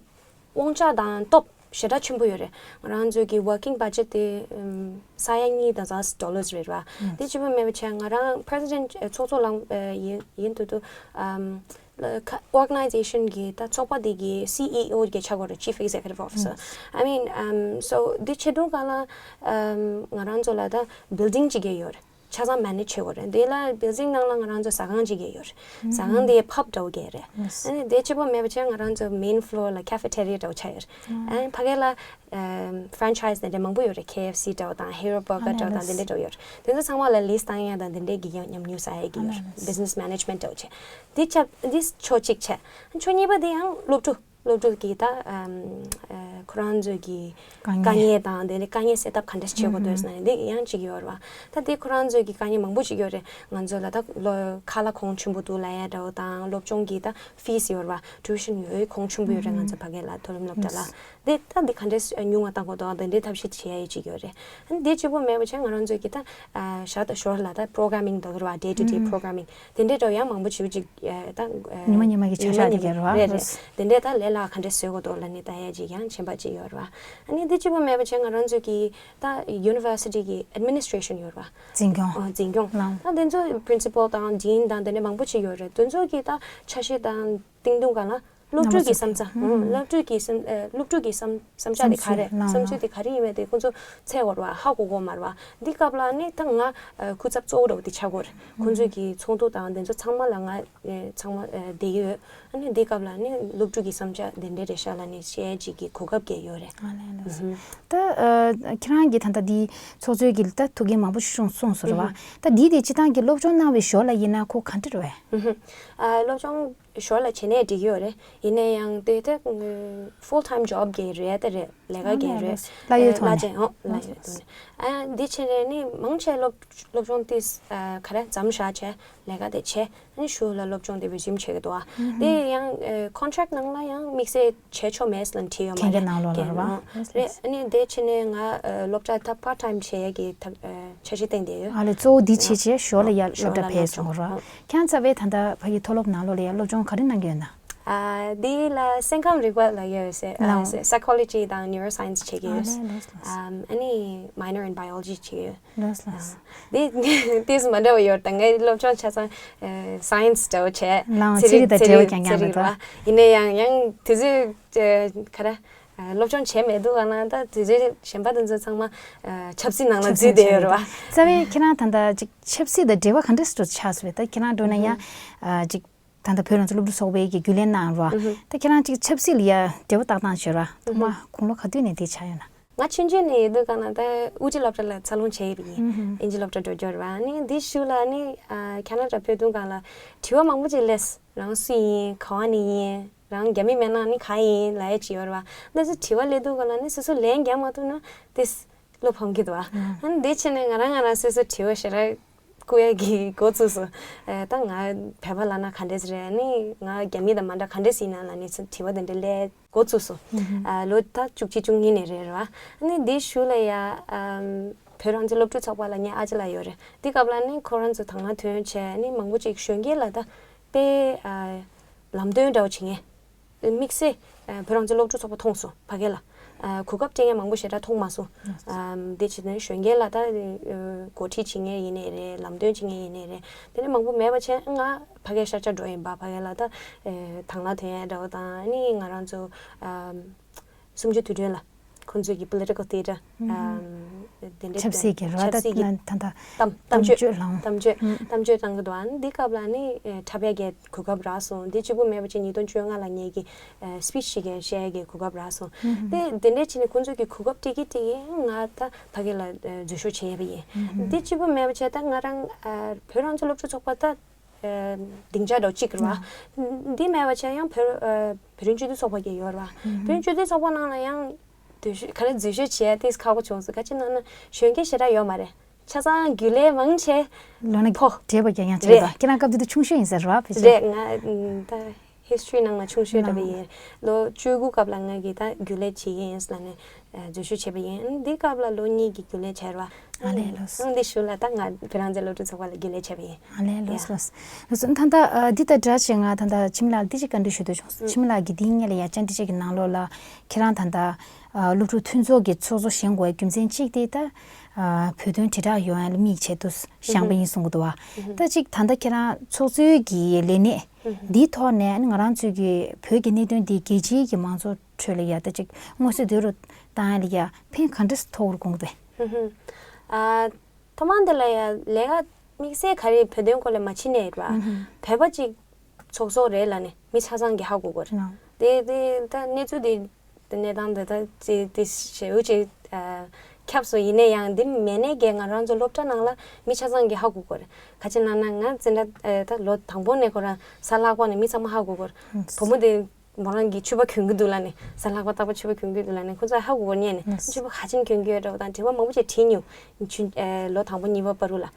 དབང་ཆ་དང་སྟོབས་ཞེ་དྲག་ཆེན་པོ་ཡོད་རེད། ང་རང་ཚོའི་གི་working budget་དེ་ཨམ་ས་ཡ་གཉིས་དང་ཙམ་ཌོ་ལར་རེད་བ། དེ་གཅིག་པོ་མེད་པ་བྱས་ང་རང་པི་རེ་སི་ཌེན་ཊི་ཚོགས་གཙོ་ལངས་ཨ་ཡིན་ཡིན་དུས་དུས་ཨམ་ལ་ཁ་organization་གི་ད་ཚོགས་པ་དེ་གི་སི་ཨི་ཨོ་གི་ཆགས་ཀྱི་ཡོད་རེད། Chief Executive Officer། I mean, um, so འདི་བྱེད་དུས་ག་ལ་ཨམ་ང་རང་ཚོ་ལ་ད་building་གཅིག་གི་ཡོད་རེད། ཆ་ཚང་manage་བྱེད་དགོས་རེད། འདི་ལ་building་ནང་ལ་ང་རང་ཚོ་ཟ་ཁང་གཅིག་གི་ཡོད་རེད། ཟ་ཁང་དེ་pub་འདྲ་བོ་གི་རེད། ཨ་ནི་དེ་གཅིག་པོ་མེད་པ་བྱས་ང་རང་ཚོ་main floor་ལ་cafeteria་འདྲ་བོ་ཆགས་ཡོད་རེད། ཨ་ནི་ཕ་གི་ལ་ཨམ་franchise་དེ་འདྲ་མང་པོ་ཡོད་རེད། ཁེ་ཨེཕ་སི་འདྲ་བོ་དང་Hero Burger་འདྲ་བོ་དང་དེ་འདྲ་འདྲ་བོ་ཡོད་རེད། དེ་ཚོ་ཚང་མ་ལ་lease་བཏང་ཡ་དང་དེ་འདྲའི་གི་ཡང་ཉམས་མྱོང་བསགས་ཡ་གི་ཡོད་རེད། Business management་འདྲ་བོ་བྱས། འདི་ཆ་འདི་ཕྱོགས་གཅིག་བྱས། ཕྱོགས་གཉིས་པ་དེ་ཡང་སློབ་ཕྲུག་སློབ་ཕྲུག་གི་ད་ཨམ་ཨ་ཁོ་རང་ཚོའི་གི་དཀའ་ངལ་དཀའ་ངལ་དང་དེ་ནས་དཀའ་ངལ་སེལ་ཐབས་ག་འདྲས་བྱེད་དགོས་འདུག་ཟེར་ན་འདི་ཡང་གཅིག་ཡོད་རེད་བ། ད་དེ་ཁོ་རང་ཚོའི་གི་དཀའ་ངལ་མང་པོ་ཅིག་ཡོད་རེད། ང་ཚོ་ལ་ད་ལོ་ཁ་ལག་གོང་ཆེན་པོ་འདུག་ལབ་ཡ་འདྲ་བོ་དང་སློབ་སྦྱོང་གི་ད་ཕིས་ཡོད་རེད་བ། tuition་ཡོད་གོང་ཆེན་པོ་ཡོད་རེད། ང་ཚོ་ཕ་གི་ལ་མཐོ་རིམ་སློབ་གྲྭ་ལ། དེ་ད་འདི་ག་འདྲས་ཉུང་བ་བཏང་དགོས་འདུག་དེ་འདྲའི་ཐབས་ཤེས་བྱེད་ཡ་ཡི་ཅིག་ཡོད་རེད། ཨ་ནི་དེ་གཅིག་པོ་མེད་པ་བྱས་ང་རང་ཚོའི་གི་ད་ཨ་ཞར་དང་ཞོར་ལ་ད་programming་འདུག་རེད་བ། day to day programming་དེ་འདྲའི་འདྲ་བོ་ཡང་མང་པོ་ཅིག་ཅིག་ཨ་ད་ཨ་ཉི་མ་ཉི་མ་གི་བྱ་བཞག་དེ་ག་རེད་བ། རེད་རེད། དེ་འདྲའི་ད་ལས་ལ་ག་འདྲས་བཟོ་དགོས་འདུག་ལབ་ནས་ད་ཡ་ཅིག་ཡང་ཆེན་པ་ཅིག་ཡོད་རེད་བ། ཨ་ནི་དེ་གཅིག་པོ་མེད་པ་བྱས་ང་རང་ཚོའི་གི་ད་university་གི་administration་ཡོད་རེད་བ། འཛིན་སྐྱོང་། ཨ་འཛིན་སྐྱོང་ལམ་ད་དེ་ཚོ་principal་དང་dean་དང་དེ་འདྲ་མང་པོ་ཅིག་ཡོད་རེད། དེ་ཚོ་གི་ད་འཆར་གཞི་དང་སྟེང་དུ་ག་ལ་སློབ་ཕྲུག་གི་བསམ་ཚུལ། ཨང་། སློབ་ཕྲུག་གི་བསམ་ཨ་སློབ་ཕྲུག་གི་བསམ་བསམ་འཆར་དེ་ག་རེ། བསམ་ཚུལ་ལམ་བསམ་ཚུལ་དེ་ག་རེ་ཡིན་མིན་དེ་ཁོང་ཚོ་འཚོལ་དགོས་རེད་བ། ཧ་གོ་དགོས་མ་རེད་བ། འདི་སྐབས་ལ་ནི་ད་ང་ཨ་སྐུ་ཚབ་གཙོ་བོ་འདྲ་བོ་དེ་ཆགས་ཀྱི་ཡོད་རེད། ཁོང་ཚོ་གི་ཚོགས་འདུ་དང་དེ་ཚོ་ཚང་མ་ལ་ང་ཨ་ཚང་མ་ཨ་བསྡད་ཀྱི་ཡོད། ཨ་ནི་འདི་སྐབས་ལ་ནི་སློབ་ཕྲུག་གི་བསམ་འཆར་དེ་འདྲ་རེད་ཤག་ལབ་ནས་བཤད་ཅིག་གི་གོ་སྐབས་རྒྱག་ཡོད་རེད། ཨ་ལས་ལགས་སོ། ཨུ་ཧུམ། ད་ཨ་ཁྱེད་རང་གིས་ད་ལྟ་འདི་ཚོགས་གཙོའི་གི་ད་ཐུགས་འགན་མང་པོ་ཞིག་གསུངས་སོང་རེད་བ། ཨུ་ཧུམ། ད་འདི་དེ་སྤྱིར་བཏང་གི་སློབ་སྦྱོང་གནང་བའི་ཞོར་ལ་ཡིན་ན་ཁོ་ག་འདྲ་རེད་བས། ཨུ་ཧུམ། ཨ་སློབ་སྦྱོང་ཞོར་ལ་བྱས་ནས་འགྲིག་གི་ཡོད་རེད། ཡིན་ན་ཡང་དེ་ད་full time job་གི་རེད། ད་རེད་ལས་ཀ་གི་རེད། ལས་ཀ་ཡོད་ཐོག་ནས་ལས་བྱེད་ཨོ་ལས་ཡོད་ཐོག་ནས། ཨ་འདི་བྱས་ནས་ནི་མང་ཆེ་སློབ་སློབ་སྦྱོང་དེ་ཨ་ག་རེ་མཚམས་བཞག་བྱས་ལས་ཀ་དེ་བྱས། ཨ་ནི་གཞུག་ལ་སློབ་སྦྱོང་དེ་resume་བྱེད་ཀྱི་འདུག་ཨ། དེ་ཡང་ཨ་contract་ནང་ལ་ཡང་དམིགས་བསལ་བྱས་ཆོག་མེད་ལབ་བྲིས་ཡོད་མ་ཁེ་རེད། ཁེ་ནང་ལོགས་ལ་རེད་བ། རེད། ཨ་ནི་དེ་བྱས་ནས་ང་ཨ་སློབ་གྲྭ་ད་part time་བྱེད་ཡས་ཀྱི་ཐབས་ཨ་འཆར་གཞི་བཏིང་བསྡད་ཡོད། ཨ་ལས་གཙོ་བོ་འདི་བྱས་བྱས་ཞོར་ལ་ཡར་སློབ་གྲྭ་ཕེབས་སོང་ར། ཁྱེད་རང་རྩ་བའི་ད་ལྟ་ཕ་གི་མཐོ་སློབ་ནང་ལོགས་ལ་ཡར་སློབ་སྦྱོང་ག་རེ་གནང་གི་ཡོད་ན། ཨ་འདི་ལ་སེམས་ཁམས་རིག་པ་ལབ་ཡོད་ཟེར། ཨ་ལའོ། Psychology་དང་neuroscience་བྱེད་ཀྱི་ཡོད། ཨ་ལས་ལགས་སོ། ཨམ་ཨ་ནི་minor in biology་བྱེད་ཀྱི་ཡོད། ལགས་ལགས། དེ་དེས་མ་འདྲ་བ་ཡོད་ད། ངའི་སློབ་སྦྱོང་ཆ་ཚང་ཨ་science་འདྲ་བོ་བྱས། ལའང་ཚན་རིག་ཚན་རིག་དང་འབྲེལ་བ་རྐྱང་རྐྱང་ཚན་རིག་རེད་བ། ཡིན་ན་ཡང་ཡང་དུས་ཚོད་ཨ་ག་རེ་ཨ་སློབ་སྦྱོང་བྱས་མེད་འདུག་ག་ན་ད་དུས་ཚོད་གཞན་པ་དེ་ཚོ་ཚང་མ་ཨ་ཆབ་སྲིད་ནང་ལ་འཛུལ་བསྡད་ཡོད་རེད་བ། རྩ་བའི་ཁྱེད་རང་ད་ལྟ་ཅིག་ཆབ་སྲིད་དང་འབྲེལ་བ་ག་འདྲ་ཞིག་ཆགས་སོང་བས། ད་ཁྱེད་རང་འགྲོ་ན་ཡང་ཨ་ཅིག་ད་ལྟ་བོད་རང་བཙན་སློབ་ཕྲུག་ཚོགས་པའི་གི་རྒྱུན་ལས་གནང་རོགས། ཨུ་ཧུ། ད་ཁྱེད་རང་ཅིག་ཆབ་སྲིད་ལ་ཡ་འབྲེལ་བ་བཏགས་སྟངས་བྱོས་ར། ཐོག་མ་ཨུ་ཧུ། དགུང་ལོ་ག་དུས་ནས་དེ་ཆགས་ཡོད་ན། ང་ཆུང་ཆུང་ནས་ཡིན་དུས་ག་ན་ད་དབུ་ཁྲིད་སློབ་གྲྭ་ལ་འཚར་ལོངས་བྱས་ཡོད་པ་ཡིན། ཨུ་ཧུ། ཨིན་ཇི་སློབ་གྲྭ་འགྲོ་རྒྱུ་རེད་བ། ནི་འདི་ཞུ་ལ་ནི་ཨ་ཁ་ན་ཌ་ཕེབས་དུས་ག་ལ་དྲི་བ་མང་པོ་ཅིག་སླེབས། རང་སུ་ཡིན། ག་བ་ནས་ཡིན། རང་རྒྱ་མི་མིན་ན་ནི་ག་ཡིན་ལབ་ཡ་ཅིག་ཡོད་རེད་བ། འདི་ཚོ་དྲི་བ་སླེབས་དུས་ག་ལ་ནི་སོ་སོ་ལན་རྒྱག་མ་ཐུབ་ན་དེ་བློ་ཕམ་གྱི་འདུག་བ། ཨ་ནི་འདི་བྱས་ནས་ང་རང་ང་རང་སོ་སོ་དྲི་བ་ཞེ་དྲག་བཀོད་ཡ་གི་འགོ་བཙུགས་སོང་། ཨེ་ད་ང་བོད་པ་ལབ་ན་ག་འདྲས་རེད། ཨ་ནི་ང་རྒྱ་མི་དང་མ་འདྲ་ག་འདྲས་ཡིན་ན་ལབ་ནས་དྲི་བ་དེ་འདྲ་སླེབས་འགོ་བཙུགས་སོང་། ཨ་ལོ་ད་བཅུ་གཅིག་བཅུ་གཉིས་ནས་རེད་རེད་བ། ཨ་ནི་འདི་གཞུག་ལ་ཡ་ཨམ་བོད་རང་བཙན་སློབ་ཕྲུག་ཚོགས་པ་ལ་ངའི་ཨ་ཅག་ལགས་ཡོད་རེད། འདི་སྐབས་ལ་ནི་ཁོ་རང་ཚོ་དང་བླངས་ཐོན་བྱས། ཨ་ནི་མང་པོ་ཅིག་གཞོན་སྐྱེས་ལ་ད་དཔེ་ཨ་ལམ་སྟོན་འདྲ་བོ་བྱེད་མཁན། དམིགས་བསལ་ཨ་བོད་རང་བཙན་སློབ་ཕྲུག་ཚོགས་པ་མཐོང་སོང་ཕ་གི་ལ། ཨ་གོ་སྐབས་སྤྲད་མཁན་མང་པོ་ཞེ་དྲག་མཐོང་མ་སོང་། ཨམ་དེ་བྱས་ནས་གཞོན་སྐྱེས་ལ་ད་ཨ་འགོ་ཁྲིད་བྱེད་མཁན་ཡིན་ནའི་རེད། ལམ་སྟོན་བྱེད་མཁན་ཡིན་ནའི་རེད། དེ་ནས་མང་པོ་མེད་པ་བྱས། ང་ཕ་གིར་ཤར་བསྐྱོད་འགྲོ་ཡིན་པ། ཕ་གི་ལ་ད་ཨ་དང་བླངས་ཐོན་ཡ་འདྲ་བོ་དང་། ཨ་ནི་ང་རང་ཚོ་ཨམ་གསུམ་བཅུ་དུས་དྲན་ལ་ཁོང་ཚོའི་གི་political theatre ཨམ་ དེ་འདྲའི་ཆབ་སྲིད་ཀྱི་རེད་བ། ཆབ་སྲིད་ཀྱི་ད་ད་ད་གཏམ་གཏམ་བརྗོད་གཏམ་བརྗོད་ལངས། གཏམ་བརྗོད་ཨུ། གཏམ་བརྗོད་བཏང་གི་འདུག་ཨ་ནི་འདི་སྐབས་ལ་ནི་ཨེ་འཁྲབ་ཡ་གི་གོ་སྐབས་རག་སོང་། འདི་གཅིག་པུ་མེད་པ་ཅིག་ཉིས་སྟོང་བཅོ་ལྔ་ལ་ངེད་ཀྱི་ཨེ་སི་པི་ཆི་ཞིག་གི་བཤད་ཡ་གི་གོ་སྐབས་རག་སོང་། ཨུ་ཧུ། དེ་དེ་འདྲའི་བྱས་ནས་ཁོང་ཚོ་གི་གོ་སྐབས་སྤྲད་ཀྱི་སྤྲད་ཀྱི་ང་ད་ཕ་གི་ལ་ཨེ་འཛུལ་ཞུགས་བྱས་པ་ཡིན། ཨུ་ཧུ། འདི་གཅིག་པུ་མེད་པ་བྱས་ད་ང་རང་ཨ་བོད་རང་བཙན་སློབ་ཕྲུག་ཚོགས་པ་ད་ཨ་སྡིངས་ཆ་འདྲ་བོ་གཅིག་རེད་བ། ཨ་འདི་མེད་པ་བྱས་ཡང་བོད་ཨ་བོད་རིགས་སྤྱི་མཐུན་ཚོགས་པ་གི་ཡོད་རེད་བ། ཨུ་ཧུ། བོད་རིགས་སྤྱི་མཐུན་ཚོགས་པ་ནང་ལ་ཡང་འཛུལ་ཞུགས་ག་རེ་འཛུལ་ཞུགས་བྱས་ཏེ་ཁག་པོ་བྱུང་སོང་། ག་ཅི་ན་ན་གཞོན་སྐྱེས་ཞེ་དྲག་ཡོད་མ་རེད། ཆ་ཚང་རྒྱུན་ལས་མང་ཆེ་ལོ་ན་ཕོ་བགྲེས་པ་རྐྱང་རྐྱང་ཆགས་རེད། པ། ཁྱེད་རང་སྐབས་དེ་དུས་ཆུང་ཤོས་ཡིན་ས་རེད་བ་ཕལ་ཆེར། རེད། ང་ད་ཧིས་ཊོ་རི་ནང་ལ་ཆུང་ཤོས་འདྲ་བ་ཡིན། ལོ་བཅུ་དགུ་སྐབས་ལ་ང་གིས་ད་རྒྱུན་ལས་བྱེད་ཀྱི་ཡིན་ལབ་ནས་འཛུལ་ཞུགས་བྱས་པ་ཡིན། འདི་སྐབས་ལ་ལོ་གཉིས་ཀྱི་རྒྱུན་ལས་བྱས་རེད་བ། ཨ་ལས་ལོས། ཨང་འདི་ཞུ་ལ་ད་ང་བོད་རང་བཙན་སློབ་ཕྲུག་ཚོགས་པ་ལ་རྒྱུན་ལས་བྱས་པ་ཡིན། ཨ་ལས་ལོས་ལོས། ལོས་སོང་། ད་ལྟ་འདི་ལྟར་འདྲ་བྱས་ང་ད་ལྟ་འཆི་མེད་ལགས་འདི་ཅིག་བཀའ་འདྲི་ཞུ་འདོད་བྱུང་། འཆི་མེད་ལགས་ཀྱིས་འདིའི་སྔོན་ལ་ཡ་བཅར་འདྲི་བྱེད་ཀྱི་ནང་ལོགས་ལ་ཁྱེད་རང་ད་ལྟ་སློབ་ཕྲུག་མཐུན་ཚོགས་ཀྱི་ཚོགས་གཙོ་བཞེངས་དགོས་རྒྱུ་མཚན་གཅིག་དེ་ད་བོད་དོན་དྲིལ་བསྒྲགས་ཡོང་ཡ་ལ་དམིགས་བྱས་དུ་བཞེངས་པ་ཡིན་གསུང་གི་འདུག་བ། ད་ཅིག་ད་ལྟ་ཁྱེད་རང་ཚོགས་གཙོའི་གི་ལས་གནས་འདིའི་ཐོག་ནས་ང་རང་ཚོའི་གི་བོད་ཀྱི་གནད་དོན་འདི་རྒྱལ་སྤྱིའི་གི་མང་ཚོགས་ཁྲོད་ལ་ཡ་ད་ཅིག་མངོན་གསལ་དོད་རུ་བཏང་ཡ་ལ་ཡ་ཕན་ག་འདྲ་ཐོགས་རུ་དགོངས་པས། ཨ། ཐོག་མ་འདི་ལ་ཡ་ལས་ཀ་དམིགས་བསལ་ག་རེ་བོད་དོན་སྐོར་ལ་མ་ཕྱིན་ནས་རེད་བ། ཨུ་ཧུ། བོད་པ་གཅིག་ཚོགས་གཙོ་རེད་ལབ་ནས་མི་ཆ་ཚང་གིས་ཧ་གོ་གི་རེད། ནོ། དེ་དེ་ད་གནས་ཚུལ་དེ་དེ་གནས་སྟངས་དེ་ད་ཅི་དེ་ཞེ་འུ་ཅིག་ཨ་ཁྱབ་སོང་། ཡིན་ན་ཡང་འདི་མེད་ནས་གས་ང་རང་ཚོ་སློབ་གྲྭ་ནང་ལ་མི་ཆ་ཚང་གིས་ཧ་གོ་གི་རེད། ག་ཅི་ན་ན་ང་འཛིན་གྲྭ་ཨ་ད་ལོ་དང་པོ་ནས་ཁོ་རང་གཟའ་ལྷག་པ་ནས་མི་ཚང་མ་ཧ་གོ་གི་རེད། ཨུ། བུ་མོ་དེ་མོ་རང་གིས་ཕྱུ་པ་གྱོན་གྱི་འདུག་ལབ་ནས། གཟའ་ལྷག་པ་རྟག་པར་ཕྱུ་པ་གྱོན་གྱི་འདུག་ལབ་ནས་ཁོ་ཚོས་ཧ་གོ་གོ་ཉན་ནས། ཕྱུ་པ་ག་ཅིན་གྱོན་གྱི་ཡོད་འདྲ་བོ་དང་དྲི་བ་མང་པོ་ཅིག་དྲིས་མྱོང་། ཆུ་ཨེ་ལོ་དང་པོ་གཉིས་པ་བར་དུ་ལ།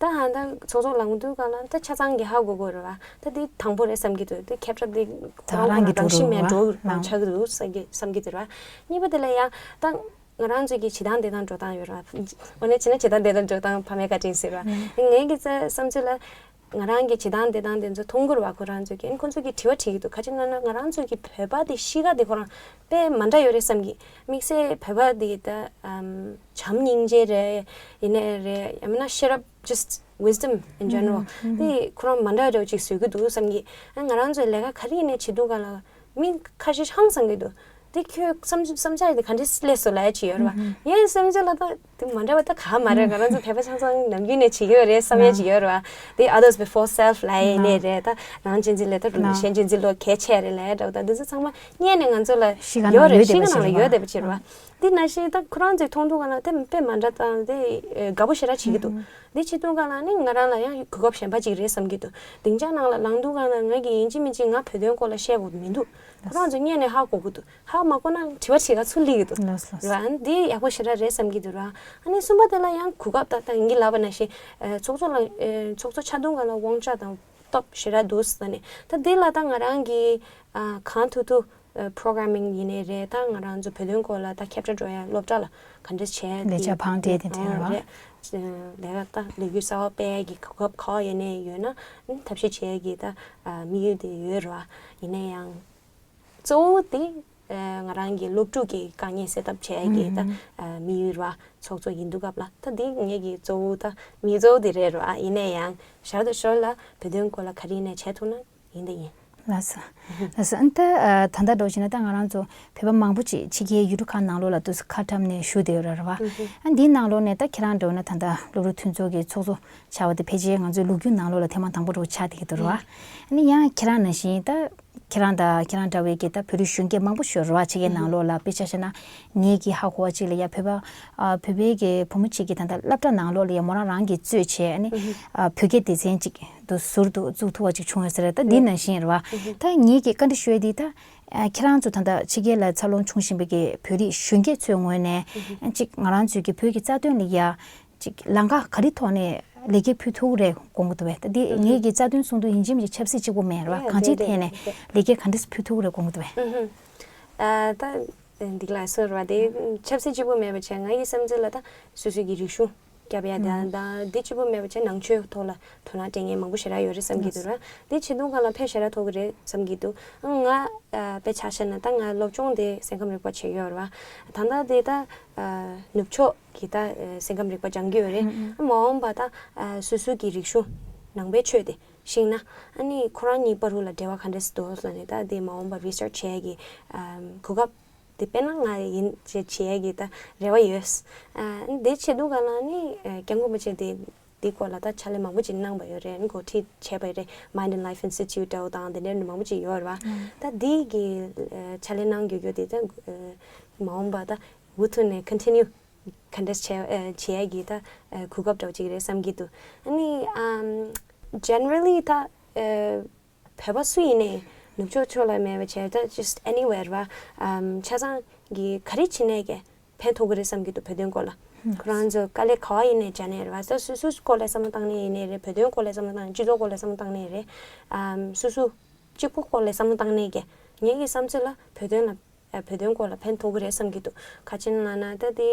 ད་ཧ་ད་ཚོགས་གཙོ་ལངས་དུས་ག་ལ་ད་ཆ་ཚང་གིས་ཧ་གོ་གོ་རེད་བ། ད་འདི་དང་པོ་རེད་བསམ་གྱི་འདུག་འདི་ཁྱབ་བསྒྲགས་འདི་ད་ཁོ་རང་རང་གི་ཁོ་རང་འགྲོ་ཤི་མེད་རུ་འགྲོ་རུ་ནང་ཆགས་ཀྱི་འདུག་བསམ་གྱི་བསམ་གྱི་འདུག་ར། གཉིས་པ་དེ་ལ་ཡང་ད་ང་རང་ཚོའི་གི་བྱེད་སྟངས་འདི་དང་འགྲོ་སྟངས་ཡོད་ར། འོ་ནས་བྱས་ན་བྱེད་སྟངས་འདི་དང་འགྲོ་སྟངས་ཕ་མའི་བཀའ་དྲིན་ཟེར་བ། ངའི་གི་བསམ་ཚུལ་ལ། ང་རང་གི་བྱེད་སྟངས་འདི་དང་འདི་ཚོ་མཐོང་གི་རེད་བ། ཁོ་རང་ཚོས་ཀྱིས་ཁོ་ཚོས་ཀྱིས་དྲི་བ་དྲིས་ཀྱི་འདུག་ག་ཅི་ན་ན་ང་རང་ཚོས་ཀྱི་བོད་པ་དེ་གཤིས་ཀ་དེ་ཁོ་རང་དཔེ་མ་འདྲ་ཡོད་རེད་བསམ་གྱི། དམིགས་བསལ་བོད་པ་དེ་ད་ཨམ་བྱམས་སྙིང་རྗེ་རེད། ཡིན་ནའི་རེད། ཡང་མིན་ན་ཤེས་རབ་just wisdom in general དེ་ཁོ་རང་མ་འདྲ་འདྲ་བོ་ཅིག་བཟོ་གི་འདུག་བསམ་གྱི། ཨ་ང་རང་ཚོས་ལས་ཀ་ག་རེ་ཡིན་ནའི་བྱེད་དུས་ག་ལ་མི་ཁ་ཤས་ཧང་སང་གི་འདུག་དེ་ཁྱོད་བསམ་བསམ་འཆར་དེ་ག་འདྲས་སླེབས་སོང་ལབ་ཡ་ཅིག་ཡོད་རེད་བ། ངའི་བསམ་ཚུལ་ལ་ད་དེ་མ་འདྲ་བ་ད་ག་མ་རེད། ང་རང་ཚོ་བོད་པ་ཆ་ཚང་ནམ་རྒྱུན་ནས་བྱེད་ཀྱི་ཡོད་རེད་བསམ་ཡ་ཅིག་ཡོད་རེད་བ། དེ་others before self ལབ་ཡ་ཡིན་ནའི་རེད། ད་རང་གཅེས་འཛིན་ལས་ད་གཞན་གཅེས་འཛིན་ལོ་གལ་ཆེ་རེད་ལབ་ཡ་འདྲ་བ། ད་འདི་ཚོ་ཚང་མ་སྔོན་ནས་ང་ཚོ་ལ་ཡོད་རེད། གཤིས་ཀ་ནང་ལ་ཡོད་བསྡད་པ་ཅིག་རེད་བ། འདི་ནང་བཞིན་ད་ཁོ་རང་ཚོས་མཐོང་དུས་ག་ལ་དེ་དཔེ་མ་འདྲ་བཏང་དེ་དགའ་པོ་ཞེ་དྲག་བྱེད་ཀྱི་འདུག་དེ་བྱེད་དུས་ག་ལ་ནི་ང་རང་ལ་ཡང་གོ་སྐབས་གཞན་པ་ཅིག་རེད་བསམ་གྱི་འདུག་སྡིངས་ཆ་ནང་ལ་ལངས་དུས་ག་ལ་ང་གིས་ཡིན་གཅིག་མིན་གཅིག་ང་བོད་དོན་སྐོར་ལ་བཤད་དགོས་མི་འདུག་ཁོ་རང་ཚོ་སྔོན་ནས་ཧ་གོ་གི་འདུག་ཧ་མ་གོ་ན་དྲི་བ་དྲིས་ག་ཚུར་སླེབས་ཀྱི་འདུག་ལགས་སོ། རེད་བ། འདི་ཡག་པོ་ཞེ་དྲག་རེད་བསམ་གྱི་འདུག་ར། ཨ་ནི་གསུམ་པ་དེ་ལ་ཡང་གོ་སྐབས་ད་ལྟ་ངས་ལབ་པ་ནང་བཞིན་ཨ་ཚོགས་གཙོ་ལ་ཨ་ཚོགས་གཙོ་ཆགས་དུས་ག་ལ་དབང་ཆ་དང་སྟོབས་ཞེ་དྲག་འདུག་ཟེར་ནས། ད་འདི་ལ་ད་ང་རང་གིས་ཨ་གང་ཐུབ་ཐུབ་ཨ་programming ཡིན་ནའི་རེད། ད་ང་རང་ཚོ་བོད་དོན་སྐོར་ལ་ད་ཁྱབ་བསྒྲགས་འགྲོ་ཡ་སློབ་གྲྭ་ལ་ག་འདྲས་བྱས་ལས་འཆར་ཕང་འབྲས་དེ་འདྲ་རེད་བ། རེད། ལས་ཀ་ད་ལས་འགུལ་གསར་པ་སྤེལ་ཡ་གི་གོ་སྐབས་ག་པར་ཡོད་ནའི་ཡོད་ན་ཐབས་ཤེས་བྱེད་ཡ་གི་ད་ཨ་དམིགས་ཡུལ་དེ་ཡོད་རེད་བ། ཡིན་ན་ཡང་གཙོ་བོ་དེ་ཨ་ང་རང་གི་སློབ་ཕྲུག་གི་དཀའ་ངལ་སེལ་ཐབས་བྱེད་ཡ་གི་ད་ཨ་དམིགས་ཡུལ་རེད་བ། ཚོགས་གཙོ་ཡིན་དུས་སྐབས་ལ་ད་འདི་ངེད་ཀྱི་གཙོ་བོ་ད་དམིགས་གཙོ་བོ་དེ་རེད་རེད་བ། ཡིན་ན་ཡང་ཞར་དུ་ཞོར་ལ་བོད་དོན་སྐོར་ལ་ག་རེ་ཡིན་ནའི་བྱེད་ཐུབ་ན་ཡིན་ད་ཡིན། ལགས་སོ། ལགས་སོ། ཨ་ནི་ད་ཨ་ད་ལྟ་འགྲོ་བཞིན་ན་ད་ང་རང་ཚོ་བོད་པ་མང་པོ་ཅིག་ཕྱི་རྒྱལ་ཡུལ་གྲུ་ཁག་ནང་ལོགས་ལ་དུས་སུ་ཁ་བཀྲམ་ནས་བཞུགས་བསྡད་ཡོད་རེད་བ། ཨ་འདིའི་ནང་ལོགས་ནས་ད་ཁྱེད་རང་འདྲ་བོ་ན་ད་ལྟ་སློབ་ཕྲུག་མཐུན་ཚོགས་ཀྱི་ཚོགས་གཙོ་ཆགས་པ་དེ་ཕལ་ཆེར་ང་ཚོའི་ལོ་རྒྱུས་ནང་ལོགས་ལ་ཐེངས་མ་དང་པོ་འདྲ་བོ་ཆགས་བསྡད་ཀྱི་འདུག་རེད་བ། ཨ་ནི་ཡང་ཁྱེད་རང་ནང་བཞིན་ད་ཁྱེད་རང་དང་ཁྱེད་རང་འདྲ་བའི་གི་ད་བོད་རིགས་གཞོན་སྐྱེས་མང་པོ་ཞིག་ཡོད་རེད་བ། ཕྱི་རྒྱལ་ནང་ལོགས་ལ་དཔེ་ཆ་བཞག་ན་ངེད་ཀྱི་ཧ་གོ་བ་ཅིག་ལ་ཡ་བོད་པ་ཨ་བོད་པའི་གི་བུ་མོ་གཅིག་གིས་ད་ལྟ་སློབ་གྲྭ་ནང་ལོགས་ལ་ཡ་མོ་རང་རང་གིས་གཙོས་བྱས་ཨ་ནི་ཨ་བོད་སྐད་སྡེ་ཚན་གཅིག་ཏུ་ཟུར་དུ་བཙུགས་ཐུབ་པ་ཅིག་བྱུང་ཡོད་ས་རེད། ད་འདི་ནང་བཞིན་རེད་བ། ད་ངེད་ཀྱི་བཀའ་འདྲི་ཞུ་ཡ་འདི་ད་ཨ་ཁྱེད་རང་ཚོ་ད་ལྟ་ཕྱི་རྒྱལ་ལ་འཚར་ལོངས་བྱུང་བཞིན་པའི་གི་བོད་རིགས་གཞོན་སྐྱེས་ཚོའི་ངོས་ནས་ཨ་ཅིག་ང་རང་ཚོའི་གི་བོད་ཀྱི་རྩ་དོན་ལ་ཡ་ཅིག་ལམ་ཁ་ག་རེ་ཐོག་ནས་ལེགས་སྐྱེས་ཕུལ་ཐུབ་རེད་དགོངས་ཀྱི་འདུག་བས། ད་འདི་ངེད་ཀྱི་རྩ་དོན་གསུང་དུས་ཡིན་གཅིག་མིན་གཅིག་ཆབ་སྲིད་གཅིག་པོ་མེད་རེད་བ། གང་ཅིའི་ཐད་ནས་ལེགས་སྐྱེས་ག་འདྲས་ཕུལ་ཐུབ་རེད་དགོངས་ཀྱི་འདུག་བས། ཨ་ད་འདི་ལ་སོ་རེད་བ། དེ་ཆབ་སྲིད་གཅིག་པོ་མེད་པ་བྱས་ང་ཡི་བསམ་ཚུལ་ལ་ད་སོ་སོའི་གི་རིག་གཞུང་སྐྱབས་ཡ་དང་དང་དེ་གཅིག་པོ་མེད་པ་བྱས་ནང་ཆོས་ཐོག་ལ་དོ་སྣང་སྤྲད་མཁན་མང་པོ་ཞེ་དྲག་ཡོད་རེད་བསམ་གྱི་འདུག་ར། དེ་བྱེད་དུས་སྒང་ལ་ཕན་ཞེ་དྲག་ཐོགས་ཀྱི་རེད་བསམ་གྱི་འདུག་ཨ་ང་ཨ་དཔེ་ཆ་བཞག་ན་ད་ང་སློབ་སྦྱོང་དེ་སེམས་ཁམས་རིག་པ་བྱས་ཡོད་རེད་བ། ད་ལྟ་དེ་ད་ཨ་ནུབ་ཕྱོགས་ཀྱི་ད་ཨ་སེམས་ཁམས་རིག་པ་སྦྱང་གི་ཡོད་རེད། ཨ་མ་འོངས་པ་ད་ཨ་སོ་སོའི་གི་རིག་གཞུང་ནང་པའི་ཆོས་དེ་ཤེས་ན་ཨ་ནི་ཁོ་རང་གཉིས་བར་དུ་ལ་འབྲེལ་བ་ག་འདྲས་སེ་འདུག་ལབ་ནས་ད་དེ་མ་འོངས་པ་རི་སར་ཆི་བྱས་ཀྱི་ཨ་གོ་སྐབས་ དེ་དཔེར་ན་ང་ཡིན་ཅེས་བྱེད་ཡས་ཀྱི་ད་རེ་བ་ཡོད། ཨ་འདི་བྱེད་དུས་ག་ལ་ནི་ཨ་སྐྱབས་མགོན་རིན་པོ་ཆེ་དེ་འདི་སྐོར་ལ་ད་ཕྱག་ལས་མང་པོ་ཅིག་གནང་བ་ཡོད་རེད། འགོ་ཁྲིད་བྱས་པ་ཡོད་རེད། Mind and Life Institute འདྲ་བོ་དང་དེ་འདྲའི་མང་པོ་ཅིག་ཡོད་རེད་བ། ད་འདི་གི་ཨ་ཕྱག་ལས་གནང་རྒྱུ་རྒྱུ་དེ་ད་ཨ་མ་འོངས་པ་ད་འུ་ཐུག་ནས་continue་ག་འདྲས་བྱས་ཨ་བྱེད་ཡས་ཀྱི་ད་ཨ་གོ་སྐབས་འདྲ་བོ་ཅིག་རེད་བསམ་གྱི་འདུག་ཨ་ནི་ཨམ་generally་ད་ཨ་བོད་པ་སུ་ཡིན་ནའི་ནུབ་ཕྱོགས་ཕྱོགས་ལ་མེད་པ་བྱས་ད་just anywhere་བ་ཨམ་ཆ་ཚང་གི་ག་རེ་བྱེད་ནས་ཀྱི་ཕན་ཐོགས་ཀྱི་རེད་བསམ་གྱི་འདུག་བོད་དོན་སྐོར་ལ། ཁོ་རང་ཚོ་དཀའ་ལས་ག་བ་ཡིན་ནའི་བྱས་ནའི་རེད་བ། ད་སོ་སོའི་སྐོར་ལ་བསམ་བློ་བཏང་ནའི་ཡིན་ནའི་རེད། བོད་དོན་སྐོར་ལ་བསམ་བློ་བཏང་ནའི་སྤྱི་ཚོགས་སྐོར་ལ་བསམ་བློ་བཏང་ནའི་རེད། ཨམ་སོ་སོ་གཅིག་པུ་སྐོར་ལ་བསམ་བློ་བཏང་ནའི་ཀྱི་ངེད་ཀྱི་བསམ་ཚུལ་ལ་བོད་དོན་ལ་ཨ་བོད་དོན་སྐོར་ལ་ཕན་ཐོགས་ཀྱི་རེད་བསམ་གྱི་འདུག་ག་ཅི་ལབ་ན་ད་དེ་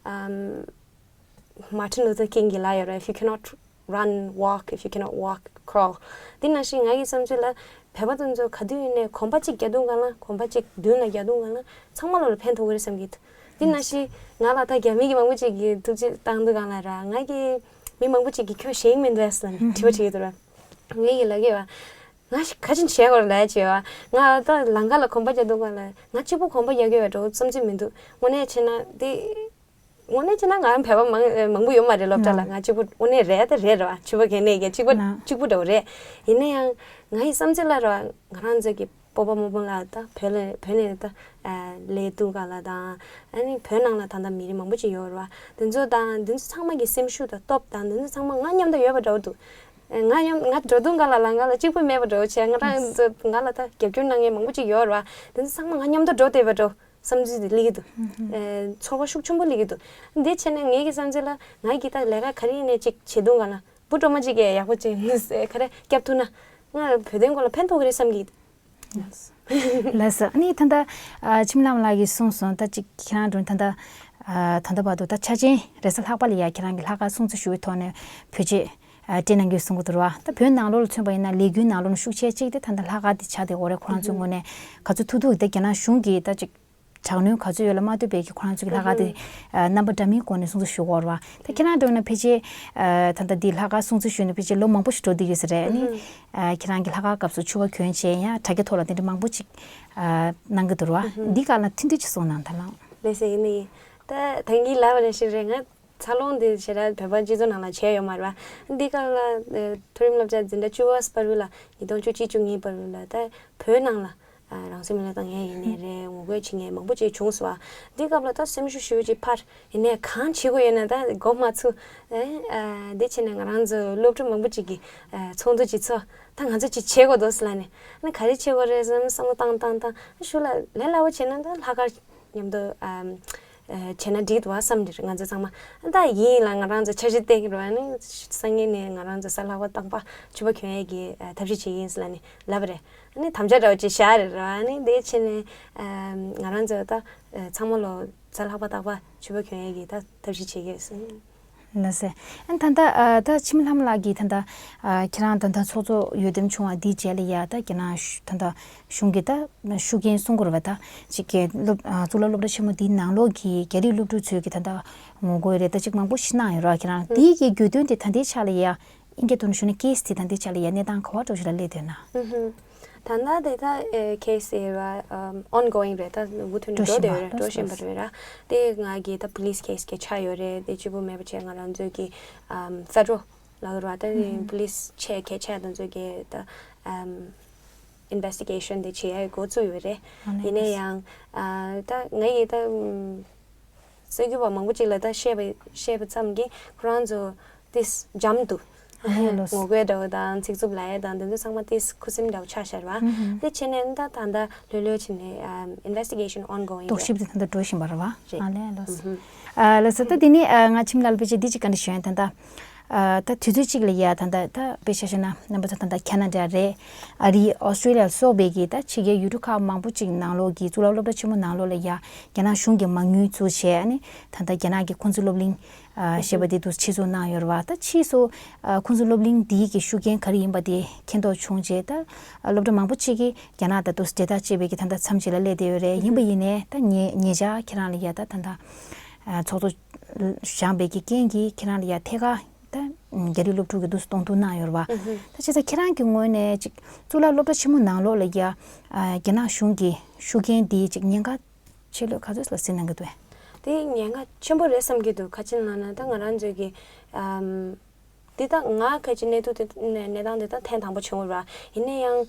ཨམ་Martin Luther King་གྱི་ལ་ཡོད་རེད། If you cannot run, walk. If you cannot walk, crawl. དེ་ནང་བཞིན་ང་གི་བསམ་ཚུལ་ལ་བོད་པ་དེ་ཚོ་ག་དུས་ཡིན་ནའི་གོམ་པ་གཅིག་རྒྱག་དུས་གང་ལ་གོམ་པ་གཅིག་མདུན་ལ་རྒྱག་དུས་གང་ལ་ཚང་མ་ལོ་ལ་ཕན་ཐོགས་ཀྱི་རེད་བསམ་གྱི་འདུག་དེ་ནང་བཞིན་ང་ལ་ད་རྒྱ་མི་གི་མང་པོ་ཅིག་གིས་ཐུགས་རྗེ་བཏང་དུས་གང་ལ་ར་ང་གི་མི་མང་པོ་ཅིག་གིས་ཁྱོད་ཞེང་མི་འདུག་ཨ་ཟེར་ནས་དྲི་བ་དྲི་གི་འདུག་ར། ངས་ཀྱི་ལབ་ཀྱི་བ། ང་ཞིག་ག་ཅིན་བྱས་གོ་ལས་བྱས་བ། ང་ད་ལང་ཀ་ལ་གོམ་པ་རྒྱག་དུས་གང་ལ་ང་གཅིག་པུ་གོམ་པ་རྒྱག་གི་བ་འགྲོ་བསམ་གྱི་མི་འདུག་དངོས་གནས་བྱས་ན་དེ། དངོས་གནས་བྱས་ན་ང་རང་བོད་པ་མང་མང་པོ་ཡོད་མ་རེད་སློབ་གྲྭ་ལ། ང་གཅིག་པུ་དངོས་གནས་རེད་ད་རེད་ར་བ། ཕྱུ་པ་གན་ནས་ཀྱི་གཅིག་པུ་གཅིག་པུ་འདྲ་བོ་རེད། ཡིན་ན་ཡང་ང་ཡི་བསམ་ཚུལ་ལ་ར་བ་ང་རང་ཚོ་གི་སྤོ་བོ་རྨོ་མོ་ལ་ད་བོད་ལ་བོད་ནས་ད་ལས་དུས་ག་ལ་དང་ཨ་ནི་བོད་ནང་ལ་ད་ལྟ་མི་རིགས་མང་པོ་ཅིག་ཡོད་ར་བ། དེ་ཚོ་དང་དེ་ཚོ་ཚང་མ་གི་སེམས་ཤུགས་དང་སྟོབས་དང་དེ་ཚོ་ཚང་མ་ང་མཉམ་དུ་ཡོད་པ་འདྲ་བོ་འདུག་ང་མཉམ་ང་འགྲོ་དུས་ག་ལ་ལང་ཀ་ལ་གཅིག་པུ་མེད་པ་འདྲ་བོ་བྱས། ང་རང་ཚོ་ང་ལ་ད་རྒྱབ་སྐྱོར་གནང་མཁན་མང་པོ་ཅིག་ཡོད་ར་བ། དེ་ཚོ་ཚང་མ་ང་མཉམ་དུ་འགྲོ་བསྡད་པ་འདྲ་བོ། བསམ་ཚུལ་དེ་སླེབས་ཀྱི་འདུག་ཨེ་ཚོར་བ་ཤུགས་ཆེན་པོ་སླེབས་ཀྱི་འདུག་འདི་བྱས་ནས་ངའི་གི་བསམ་ཚུལ་ལ་ང་གི་ད་ལས་ཀ་ག་རེ་ཡིན་ནའི་ཅིག་བྱེད་དུས་ག་ལ་བུ་སྤྲོ་མ་ཅིག་གིས་ཡག་པོ་ཅིག་ནུས་ག་རེ་སྐྱབས་ཐུབ་ན་ང་བོད་དོན་སྐོར་ལ་ཕན་ཐོགས་ཀྱི་རེད་བསམ་གྱི་འདུག་ལགས་སོ། ཨ་ནི་ད་ལྟ་ཨ་འཆི་མེད་ལྷ་མོ་ལགས་ཀྱིས་གསུངས་སོང་། ད་ཅིག་ཁྱེད་རང་དྲུང་ད་ལྟ་ཨ་ད་ལྟ་བར་དུ་ད་འཆར་ཅན་རེས་གཟའ་ལྷག་པ་ལ་ཡ་ཁྱེད་རང་གི་ལྷག་དཀར་སྲུང་བརྩི་ཞུ་བའི་ཐོག་ནས་བོད་ཆས་ཨ་སྤྲད་གནང་རྒྱུ་གསུང་གི་འདུག་ར། ད་བོད་ནང་ལོགས་ལ་མཚོན་པ་ཡིན་ན་ལས་འགུལ་ནང་ལོགས་ལ་ཤུགས་ཆེ་གཅིག་དེ་ད་ལྟ་ལྷག་དཀར་དེ་ཆགས་བསྡད་ཡོད་རེད། ཁོ་རང་ཚོའི་ངོས་ནས་ག་ཚོད་ཐུབ་ཐུབ་དེ་རྒྱ་ནག་གཞུང་གིས་ད་ཅིག་དྲག་གནོན་ག་ཚོད་ཡོད་ལ་མ་ལྟོས་པའི་གི་ཁོ་རང་ཚོ་གི་ལྷག་དཀར་དེ་ཨ་རྣམ་པ་འདྲ་མིན་སྒོ་ནས་སྲུང་བརྩི་ཞུ་གི་ཡོད་རེད་བ། ད་ཁྱེད་རང་འདྲ་བོ་ན་ཕལ་ཆེར་ཨ་ད་ལྟ་འདི་ལྷག་དཀར་སྲུང་བརྩི་ཞུས་ནས་ཕལ་ཆེར་ལོ་མང་པོ་ཞིག་འགྲོ་བསྡད་ཡོད་ས་རེད། ཨ་ནི་ཨ་ཁྱེད་རང་གི་ལྷག་དཀར་སྐབས་སུ་ཕྱུ་པ་གྱོན་བྱས་ཡང་དྲ་རྒྱ་ཐོག་ལ་དེ་འདྲ་མང་པོ་ཅིག་ཨ་གནང་གི་འདུག་ར་བ། འདི་སྒང་ལ་ཐུང་ཐུང་ཅིག་གསུང་གནང་དང་བླངས། ལགས་སོ། ཡིན་ནི་ད་ད་གིན་ལབ་པ་ནང་བཞིན་རེད། ང་འཚར་ལོངས་འདི་ཞེ་དྲག་བོད་པ་སྤྱི་ཚོགས་ནང་ལ་བྱས་ཡོད་མ་རེད་བ། འདི་སྒང་ལ་ཨ་མཐོ་རིམ་སློབ་གྲྭ་འཛིན་གྲྭ་བཅུ་པ་བར་དུ་ལ་ཉིས་སྟོང་བཅུ་གཅིག་བཅུ་གཉིས་བར་དུ་ལ་ད་བོད་ནང་ལ་ཨ་རང་སྲོག་བློས་བཏང་མཁན་ཡིན་ནའི་རེད། ངོ་རྒོལ་བྱེད་མཁན་མང་པོ་ཅིག་བྱུང་སོང་བ། འདི་སྐབས་ལ་ད་སེམས་ཤུགས་ཞེ་པོ་ཅིག་འཕར། ཡིན་ནའི་གང་བྱེད་དགོས་ཡོད་ན་ད་མགོ་མ་ཚོས། ཨེ་ཨ་འདི་བྱས་ནས་ང་རང་ཚོ་སློབ་ཕྲུག་མང་པོ་ཅིག་གིས་ཨ་ཚོགས་འདུ་ཅིག་ཚོགས། ད་ང་ཚོ་ཅིག་བྱེད་དགོས་འདུག་ཟེར་ལབ་ནས། ཨ་ནི་ག་རེ་བྱེད་དགོས་རེད་ཟེར་ནས་བསམ་བློ་བཏང་བཏང་བཏང་། ཨ་ཤུ་ལ་ལས་སླ་པོ་བྱས་ན་ད་ལྷག་དཀར་མཉམ་དུ་ཨམ་ཨ་བྱས་ན་འགྲིག་འདུག་བསམ་གྱི་རེད་ང་ཚོ་ཚང་མ། ཨ་ད་ཡིན་ལ་ང་རང་ཚོ་འཆར་གཞི་བཏིང་གི་རེད། ཨ་ནི་སང་ཉིན་ནས་ང་རང་ཚོ་གཟའ་ལྷག་པ་རྟག་པར་ཕྱུ་པ་གྱོན་ཡས་ཀྱི་ཨ་ཐབས་ཤེས་བྱེད་ཀྱི་ཡིན་ཟེར་ལབ་ནས་ལབ་པ་རེད། ཨ་ནི་དམ་བཅའ་འདྲ་བོ་ཅིག་བཞག་རེད་ར། ཨ་ནི་དེ་བྱས་ནས་ཨམ་ང་རང་ཚོ་ད་ཨ་ཚང་མ་ལོ་གཟའ་ལྷག་པ་རྟག་པར་ཕྱུ་པ་གྱོན་ཡས་ཀྱི་ད་ཐབས་ཤེས་བྱེད་ཀྱི་ཡོད་ཟེར། ལགས་སེ། ཨ་ད་ལྟ་ཨ་ད་འཆི་མེད་ལྷ་མོ་ལགས་ཀྱིས་ད་ལྟ་ཨ་ཁྱེད་རང་ད་ལྟ་ཚོགས་གཙོ་འོས་འདེམས་བྱུང་བ་འདིའི་རྗེས་ལ་ཡ་ད་ཁྱེད་རང་ད་ལྟ་གཞུང་གི་ད་ཤུགས་རྐྱེན་གསུང་དགོས་རེད་བ། ད་ཅིག་གི་སློབ་ཨ་གཙུག་ལག་སློབ་གྲྭ་ཆེན་མོ་འདིའི་ནང་ལོགས་ཀྱི་རྒྱ་རིགས་སློབ་ཕྲུག་ཚོས་ཀྱི་ད་ལྟ་ངོ་རྒོལ་རེད་ད་ཅིག་མང་པོ་ཞིག་གནང་ཡོད་རེད་བ། ཁྱེད་རང་འདིའི་གི་རྒྱུ་དོན་དེ་ད་ལྟའི་ཆ་ལ་ཡ་ཨིན་སྐད་ཐོག་ནས་ཞུ་ན་ཀེ་སི་དེ་ད་ལྟའི་ཆ་ལ་ཡ་གནས་སྟངས་ག་བ་འདྲ་བོ་ཞིག་ལ་སླེབས་འདུག་ན། ད་ལྟ་དེ་ད་ཨེ་ཁེ་སི་ར་ཨམ་ཨོན་གོ་ཡིང་རེད། ད་མུ་མཐུད་ནས་འགྲོ་འགྲོ་བཞིན་བསྡད་པ་ཡོད་རེད། འགྲོ་འགྲོ་བཞིན་བཞིན་པ་པ་རེད་ར། དེ་ང་གི་ད་པུ་ལིས་ཁེ་སི་གི་ཆགས་ཡོད་རེད། དེ་གཅིག་པུ་མེད་པ་བྱས་ང་རང་ཚོའི་གི་ཨམ་ཕེ་ཌ་རལ་ལ་ར་ད་ཨུ་ཧུམ་པུ་ལིས་ཆེ་གལ་ཆེ་དེ་ཚོ་གི་ད་ཨམ་ཨིན་ཝེ་སི་ཊི་གེ་ཤན་དེ་བྱེད་ཡ་འགོ་བཙུགས་ཡོད་རེད། ཨ་ནི་ཡིན་ན་ཡང་ཨ་ད་ང་ཡི་ད་ཨམ་གསར་འགོད་པ་མང་པོ་ཅིག་ལ་ད་བཤད་པ་བཤད་པ་ཙམ་གྱིས་ཁོ་རང་ཚོ་ཏིས་འཇམ་འདུག་ཨ་ལས་ལོས། ངོ་རྒོལ་འདྲ་བོ་དང་ཚིག་རྩུབ་ལབ་ཡ་དང་དེ་ཚོ་ཚང་མ་ཏིས་ཁུ་སིམ་འདྲ་བོ་ཆགས་ཤར་བ། ཨུ་ཧུམ། དེ་བྱས་ནས་ད་ད་ལྟ་ལྷོད་ལྷོད་བྱས་ནས་ཨམ་ཨིན་ཝེ་སི་ཊི་གེ་ཤན་ཨོན་གོ་ཡིང་རྟོག་རེད། ཞིབ་དེ་ད་ལྟ་འགྲོ་བཞིན་པ་རེད་བ། རེད། ཨ་ལས་ལོས། ཨུ་ཧུམ། ཨ་ལས་སོ་ད་དེ་ནི་ཨ་ང་འཆི་མེད་ལྷ་མོ་ལགས་ལ་དཔེ་ཆ་འདི་གཅིག་བཀའ་འདྲི་ཞུ་ཡ་ཡིན། ད་ལྟ་ཨ་ད་དུས་ཚོད་གཅིག་ལ་ཡ་ད་ལྟ་ད་དཔེ་ཆ་བཤད་ན་རྣམ་པ་ཚོ་ད་ལྟ་ཁེ་ན་ཌ་རེད། ཨ་རི། ཨོ་སི་ཀྲི་ལི་ཡ་སོགས་པའི་གི་ད་ཕྱི་རྒྱལ་ཡུལ་གྲུ་ཁག་མང་པོ་ཅིག་ནང་ལོགས་ཀྱི་གཙུག་ལག་སློབ་གྲྭ་ཆེན་མོ་ནང་ལོགས་ལ་ཡ་རྒྱ་ནག་གཞུང་གིས་མ་དངུལ་བཙུགས་བྱས་ཨ་ནི་ད་ལྟ་རྒྱ་ནག་གི་ཁོང་ཚོའི་སློབ་གླིང་ཨ་ཞེས་པ་དེ་འདུག་ཕྱིར་བཙུགས་གནང་ཡོད་རེད་བ། ད་ཕྱིས་སུ་ཨ་ཁོང་ཚོའི་སློབ་གླིང་འདིའི་གི་ཤུགས་རྐྱེན་ག་རེ་ཡིན་པ་དེ་མཁྱེན་རྟོགས་བྱུང་རྗེས་ད་སློབ་གྲྭ་མང་པོ་ཅིག་གིས་རྒྱ་ནག་དང་འདུག་འབྲེལ་ཐག་བཅད་པའི་གི་ད་ལྟ་མཚམས་ཅིག་ལ་སླེབས་བསྡད་ཡོད་རེད། ཡིན་པ་ཡིན་ནའི་ད་ཉེ་ཉེ་ཆར་ཁྱེད་རང་ལ་ཡ་ད་ད་ལྟ་ཨ་ཚོགས་གཙོ་བཞེངས་པའི་གི་རྐྱེན་གྱིས་ཁྱེད་རང་ལ་ཡ་ཐད་ཀར་ད་རྒྱ་རིགས་སློབ་ཕྲུག་གི་འདུག་གཏོང་ཐུག་གནང་ཡོད་རེད་བ། ད་བྱས་ཙང་ཁྱེད་རང་གི་ངོས་ནས་ཅིག་གཙུག་ལག་སློབ་གྲྭ་ཆེན་མོ་ནང་ལོགས་ལ་ཡ་ཨ་རྒྱ་ནག་གཞུང་གི་ཤུགས་རྐྱེན་འདིས་ཅིག་ཉེན་ཁ་ ཆེད་ལས་ག་ཚོད་ལ་གཟིགས་གནང་གི་འདུག་བས། དེ་ཉེན་ཁ་ཆེན་པོ་རེད་བསམ་གྱི་འདུག་ག་ཅི་ལབ་ན་ད་ང་རང་ཚོའི་གི་ཨམ། འདི་ད་ང་གལ་ཆེ་གནས་ཐུག་དེ་གནས་གནས་སྟངས་འདི་ད་ཐེངས་དང་པོ་བྱུང་བ་རེད། ཡིན་ན་ཡང་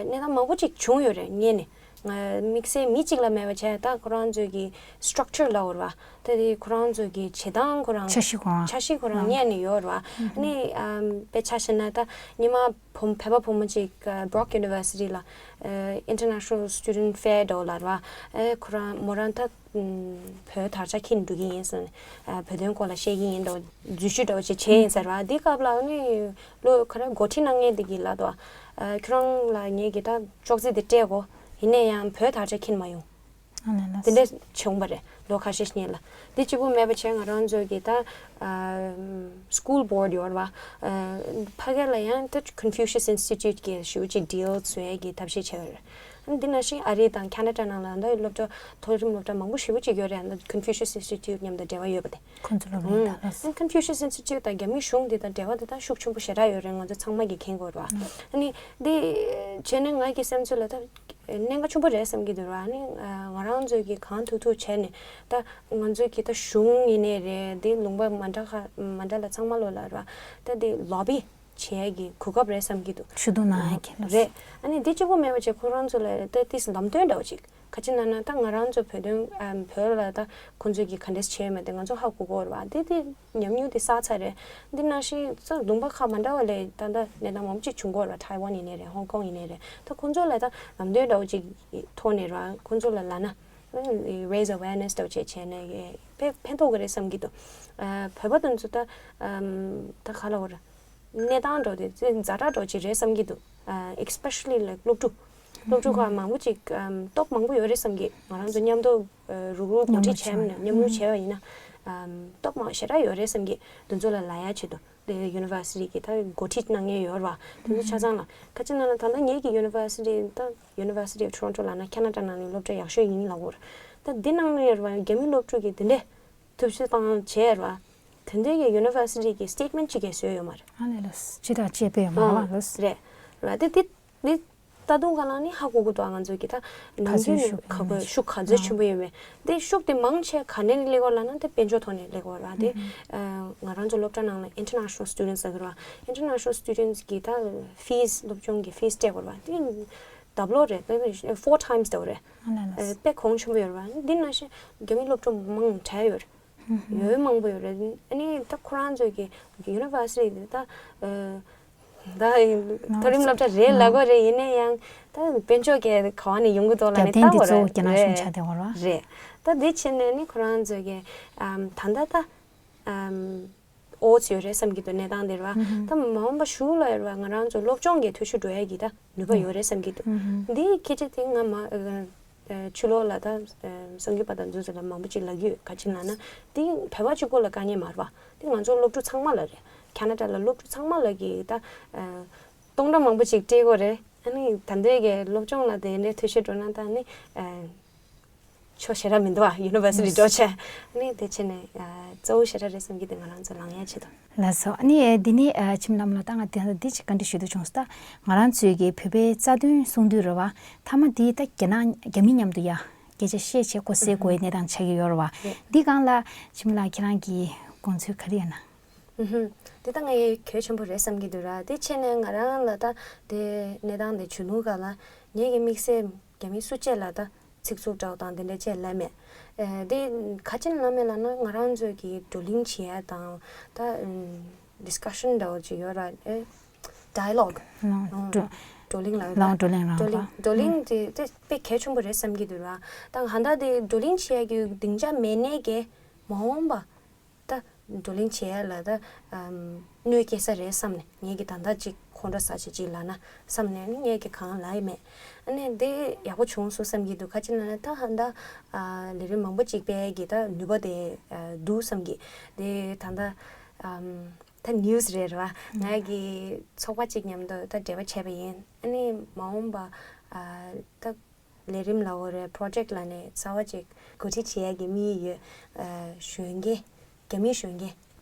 གནས་སྟངས་མང་པོ་ཅིག་བྱུང་ཡོད་རེད་ངས་ནི། ང་དམིགས་བསལ་མི་གཅིག་ལ་མེད་པ་བྱས་ད་ཁོ་རང་ཚོའི་གི་structure་ལབ་དགོས་རེད་བ། ད་དེ་ཁོ་རང་ཚོའི་གི་བྱེད་སྟངས་ཁོ་རང་འཆར་གཞི་ཁོ་རང་འཆར་གཞི་ཁོ་རང་རང་རྙེད་ནས་ཡོད་རེད་བ། ཨ་ནི་ཨམ་དཔེ་ཆ་བཞག་ན་ད་ཉི་མ་བུ་བོད་པ་བུ་མོ་གཅིག་Brock University་ལ་International Student Fair་འདྲ་བོ་ལབ་རེད་བ། ཨེ་ཁོ་རང་མོ་རང་ད་བོད་དར་ཆ་འཁྱེར་འགྲོ་གི་ཡིན་ཟེར་ནས་བོད་དོན་སྐོར་ལ་བཤད་ཀྱི་ཡིན་འདྲ་བོ་འཛུལ་ཞུགས་འདྲ་བོ་ཅིག་བྱས་ཡིན་ཟེར་བ། འདི་སྐབས་ལ་ཨ་ནི་ལོ་ག་རེ་འགོ་ཁྲིད་གནང་མཁན་དེ་གིས་ལབ་འདུག་ཁྱོད་རང་ལ་ངས་གི་ད་ཅོག་ཙེ་དེ་སྤྲད་གོ་ཡིན་ན་ཡང་བོད་དར་ཆ་འཁྱེར་མ་ཡོང་། ཨ་ལས་ལགས། དེ་འདྲ་བྱུང་བ་རེད་ལོ་ཁ་ཤས་སྔོན་ལ། དེ་གཅིག་པུ་མེད་པ་བྱས་ང་རང་ཚོའི་གི་ད་school board་ཡོད་རེད་བ། ཕ་གི་ལ་ཡང་ད་Confucius Institute་གི་ཞུ་ཅིག་deal་བཟོ་ཡས་ཀྱི་ཐབས་ཤེས་བྱས་པ་རེད། འདི་ནང་བཞིན་ཨ་རི་དང་ཁ་ན་ཌ་ནང་ལ་ད་སློབ་གྲྭ་མཐོ་རིམ་སློབ་གྲྭ་མང་པོ་ཞེ་པོ་ཅིག་ཡོད་རེད། ད་Confucius Institute་མཉམ་དུ་འབྲེལ་བ་ཡོད་པ་དེ། ཁོང་ཚོ་སློབ་གཉེར་དང་ལགས། Confucius Institute་དང་རྒྱ་མིའི་གཞུང་འདི་དང་འབྲེལ་བ་དེ་དག་ཤུགས་ཆེན་པོ་ཞེ་དྲག་ཡོད་རེད། ང་ཚོ་ཚང་མ་གིས་མཁྱེན་དགོས་རེད་བ། ཨ་ནི་འདི་བྱས་ནས་ང་གི་སེམས་ཚོད་ལ་ད་གནད་འགག་ཆེན་པོ་རེད་བསམ་གྱི་འདུག་ར། ཨ་ནི་ང་རང་ཚོས་ཀྱི་གང་ཐུབ་ཐུབ་བྱས་ནས་ད་ང་ཚོས་ཀྱི་ད་གཞུང་ཡིན་ནའི་རེད། འདི་ལུང་པ་མ་འདྲ་ཁ་མ་འདྲ་ལ་ཚང་མ་ལོ་ལ་ར་ད་འདི་lobby་བྱེད་ཡ་གི་གོ་སྐབས་རེད་བསམ་གྱི་འདུག་ཞུ་གཏུག་གནང་ཡ་གི་ལགས། རེད། ཨ་ནི་འདི་གཅིག་པོ་མེད་པ་བྱས་ཁོ་རང་ཚོ་ལ་ད་ཏིས་ལམ་སྟོན་འདྲ་བོ་ཅིག་ག་ཅི་ན་ན་ད་ང་རང་ཚོ་བོད་དོན་ཨམ་བོད་ལ་ད་ཁོང་ཚོས་ཀྱི་ག་འདྲས་བྱས་མེད་དེ་ང་ཚོ་ཧ་གོ་གོ་ར་བ། འདི་འདི་ཉམས་མྱོང་དེ་བསགས་ཚར་རེད། འདི་ནང་བཞིན་ཚོ་ལུང་པ་ཁག་མ་འདྲ་བ་ལས་ད་ལྟ་གནས་སྟངས་མང་པོ་ཅིག་བྱུང་གོ་ར། ཐའེ་ཝན་ཡིན་ནའི་རེད། ཧོང་ཀོང་ཡིན་ནའི་རེད། ད་ཁོང་ཚོ་ལ་ད་ལམ་སྟོན་འདྲ་བོ་ཅིག་ཐོག་ནས་ར་ཁོང་ཚོ་ལ་ལབ་ན་raise awareness་འདྲ་བོ་བྱས་བྱས་ནས་ཕན་ཕན་ཐོགས་ཀྱི་རེད་བསམ་གྱི་འདུག་ཨ་བོད་པ་དེ་ཚོ་ད་ཨམ་ད་ག་ལབ་དགོས་རེད། གནས་སྟངས་འདྲ་བོ་དེ་ཛ་དྲག་འདྲ་བོ་ཅིག་རེད་བསམ་གྱི་འདུག་ཨ་especially like་སློབ་ཕྲུག་སློབ་ཕྲུག་ཁག་མང་པོ་ཅིག་ཨམ་སྟོབས་མང་པོ་ཡོད་རེད་བསམ་གྱི། ང་རང་ཚོ་མཉམ་དུ་ཨ་རུག་རུག་འགོ་ཁྲིད་བྱས་ན་མཉམ་རུག་བྱས་པ་ཡིན་ན་ཨམ་སྟོབས་མང་ཞེ་དྲག་ཡོད་རེད་བསམ་གྱི། དེ་ཚོ་ལ་ལབ་ཡ་ཆེད་དུ་དེ་university་གི་ད་འགོ་ཁྲིད་གནང་མཁན་ཡོད་རེད་བ། དེ་ཚོ་ཆ་ཚང་ལ་ག་ཅི་ན་ན་ད་ལྟ་ངེད་ཀྱི་university་ད་University of Toronto་ལབ་ན་ཁ་ན་ཌ་ནང་ནས་སློབ་གྲྭ་ཡག་ཤོས་ཡིན་ལབ་དགོས་རེད། ད་འདི་ནང་ནས་ཡོད་རེད་བ། རྒྱ་མི་སློབ་ཕྲུག་གི་དེ་འདྲས་ཐུབ་ཚོད་བཏང་བྱས་ར། དེ་འདྲའི་གི་university་གི་statement་ཅིག་གས་བཟོས་ཡོད་མ་རེད། ཨ་ལས་ལགས། ཅི་དང་ཅི་སྤེལ་ཡོད་མ་རེད་བ་ལགས། རེད། ར་དེ་དེ་དེ་ལྟ་དུང་ག་ལ་ནི་ཧ་གོ་གི་འདུག་ང་ཚོའི་གི་ད་ནམ་རྒྱུན་ནས་ག་ཚོད་ཤུགས་ག་ཚོད་ཆེན་པོ་ཡོད་མེད། དེ་ཤུགས་དེ་མང་ཆེ་ག་ནས་སླེབས་ཡོད་ལབ་ན་དེ་དཔལ་འབྱོར་ཐོག་ནས་སླེབས་ཡོད་ར། དེ་ང་རང་ཚོ་སློབ་གྲྭ་ནང་ལ་international students་ལབ་གི་ར། International students་གི་ད་fees་སློབ་སྦྱོང་གི་fees་སྤྲད་དགོས་ར། དེ་double་རེད། དེ་four times་འདྲ་བོ་རེད། ཨ་ལས་ལགས། དཔེ་གོང་ཆེན་པོ་ཡོད་ར། འདི་ནང་བཞིན་རྒྱ་མི་སློབ་ཕྲུག་མང་དྲགས་ཡོད་རེད། ཡོད་མང་པོ་ཡོད་རེད། ཨ་ནི་ད་ཁོ་རང་ཚོའི་གི་university་དེ་ད་ཨ་ད་མཐོ་རིམ་སློབ་གྲྭ་རེད་ལབ་དགོས་རེད། ཡིན་ན་ཡང་ད་དཔལ་འབྱོར་གྱི་ག་བ་ནས་ཡོང་གི་འདུག་ལབ་ནས་ལྟ་དགོས་རེད། རེད། རེད། ད་འདི་ཕྱིན་ནས་ནི་ཁོ་རང་ཚོའི་གི་ཨམ་ད་ད་ད་ཨམ་ཨོ་ཙི་ཡོད་རེད་བསམ་གྱི་འདུག་གནས་སྟངས་འདིར་བ། ད་མ་འོངས་པ་གཞུག་ལ་ཡོད་རེད་བ། ང་རང་ཚོ་སློབ་སྦྱོང་གི་འཐུས་ཤོར་འགྲོ་ཡ་གི་ད་ནུས་པ་ཡོད་རེད་བསམ་གྱི་འདུག་འདིའི་སྐད་ཆ་དེ་ང་མ་ཨ་ཕྱི་ལོགས་ལ་ད་ཨ་གསར་འགོད་པ་དང་འཛུལ་ཟེར་ལ་མང་པོ་ཅིག་ལབ་ཀྱི་ཡོད། ག་ཅི་ལབ་ན་འདི་བོད་པ་གཅིག་པོ་ལ་དཀའ་ངལ་མ་རེད་བ། འདི་ང་ཚོ་སློབ་ཕྲུག་ཚང་མ་ལ་རེད། ཁ་ན་ཌ་ལ་སློབ་ཕྲུག་ཚང་མ་ལ་གི་ད་ཨ་སྟོང་ཕྲག་མང་པོ་ཅིག་སྤྲད་དགོས་རེད། ཨ་ནི་ད་འདོད་ཀྱི་སློབ་སྦྱོང་ལ་དེ་འདྲའི་འཐུས་ཤོར་འགྲོ་ན་ད་ནི་ཨ་ཆོ་ཞེ་དྲག་མི་འདུག་ཨ། ཡུ་ནི་ཝར་སི་ཊི་འགྲོ་བྱས། ཨ་ནི་དེ་བྱས་ནས་ཨ་གཙོ་བོ་ཞེ་དྲག་རེད་བསམ་གྱི་འདུག་ང་རང་ཚོ་ལངས་ཡ་ཆེད་དུ། ལགས་སོ། ཨ་ནི་ཨེ་འདི་ནི་ཨ་ཁྱིམ་ལམ་ལ་ད་ང་དེ་འདི་ཅིག་བཀའ་འདྲི་ཞུ་འདོད་བྱུང་སོང་། ད་ང་རང་ཚོའི་གི་བོད་པའི་རྩ་དོན་གསུང་དུས་རེད་བ། མཐའ་མ་འདི་ད་རྒྱ་ནག་རྒྱ་མི་མཉམ་དུ་ཡ་སྐད་ཆ་བཤད་བྱས་གོ་སེ་གོ་ཡི་གནས་སྟངས་ཆགས་ཀྱི་ཡོད་རེད་བ། རེད། འདི་སྒང་ལ་ཁྱིམ་ལ་ཁྱེད་རང་གི་དགོངས་ཚུལ་ག་རེ་ཡོད་ན། ཨུ་ཧུམ། འདི་ད་ངས་གལ་ཆེན་པོ་རེད་བསམ་གྱི་འདུག་ར། དེ་བྱས་ནས་ང་རང་ལ་ད་དེ་གནས་སྟངས་དེ་བྱུང་ནུས་ག་ལ་ངེད་ཀྱི་དམིགས་བསལ་རྒྱ་མི་སུ་གཅིག་ལ་ད་ཚིག་རྩུབ་འདྲ་བོ་དང་དེ་འདྲ་བཅས་ལབ་མེད། ཨེ་དེ་ག་ཅི་ལབ་མེད་ལབ་ན་ང་རང་ཚོའི་གི་བགྲོ་གླེང་བྱེད་ཡ་དང་ད་ཨུམ་discussion་འདྲ་བོ་ཅིག་ཡོད་ར། ཨེ་dialogue་ལོ་ཨུམ་བགྲོ་བགྲོ་གླེང་ལབ་ཡོད་ལོ་ར། བགྲོ་གླེང་རང་བགྲོ་གླེང་བགྲོ་གླེང་དེ་དེ་དཔེ་གལ་ཆེན་པོ་རེད་བསམ་གྱི་འདུག་ར། ད་གང་ལྟར་དེ་བགྲོ་གླེང་བྱེད་ཡ་གི་སྡིངས་ཆ་མེད་ནའི་གི་མ་འོངས་པ་ད་བགྲོ་གླེང་བྱེད་ཡ་ལ་ད་ཨམ་གནོད་སྐྱེལ་ས་རེད་བསམ་ནས་ངེད་ཀྱིས་ད་ལྟ་ཅིག་ཁོང་ཁྲོ་ཟ་བྱེད་ཅིག་ལབ་ན་བསམ་ནས་ངེད་ཀྱིས་གང་ལབ་ཡི་མེད། ཨ་ནི་འདི་ཡག་པོ་བྱུང་སོང་བསམ་གྱི་འདུག་ག་ཅི་ལབ་ན་ད་ཧ་ད་ཨ་ལས་རིམ་མང་པོ་ཅིག་སྤེལ་གྱི་ད་ནུས་པ་དེ་ཨ་འདུག་བསམ་གྱི། དེ་ད་ལྟ་ཨམ་ད་news་རེད་ར་བ། ང་གི་ཚོགས་པ་ཅིག་མཉམ་དུ་ད་འབྲེལ་བ་བྱས་པ་ཡིན། ཨ་ནི་མ་འོངས་པ་ཨ་ད་ལས་རིམ་ལ་འོ་རེད་project་ལ་ནས་གསར་བ་ཅིག་གོ་སྒྲིག་བྱེད་ཡ་གི་དམིགས་ཡུལ་ཡོད། ཨ་གཞོན་སྐྱེས་རྒྱ་མིའི་གཞོན་སྐྱེས་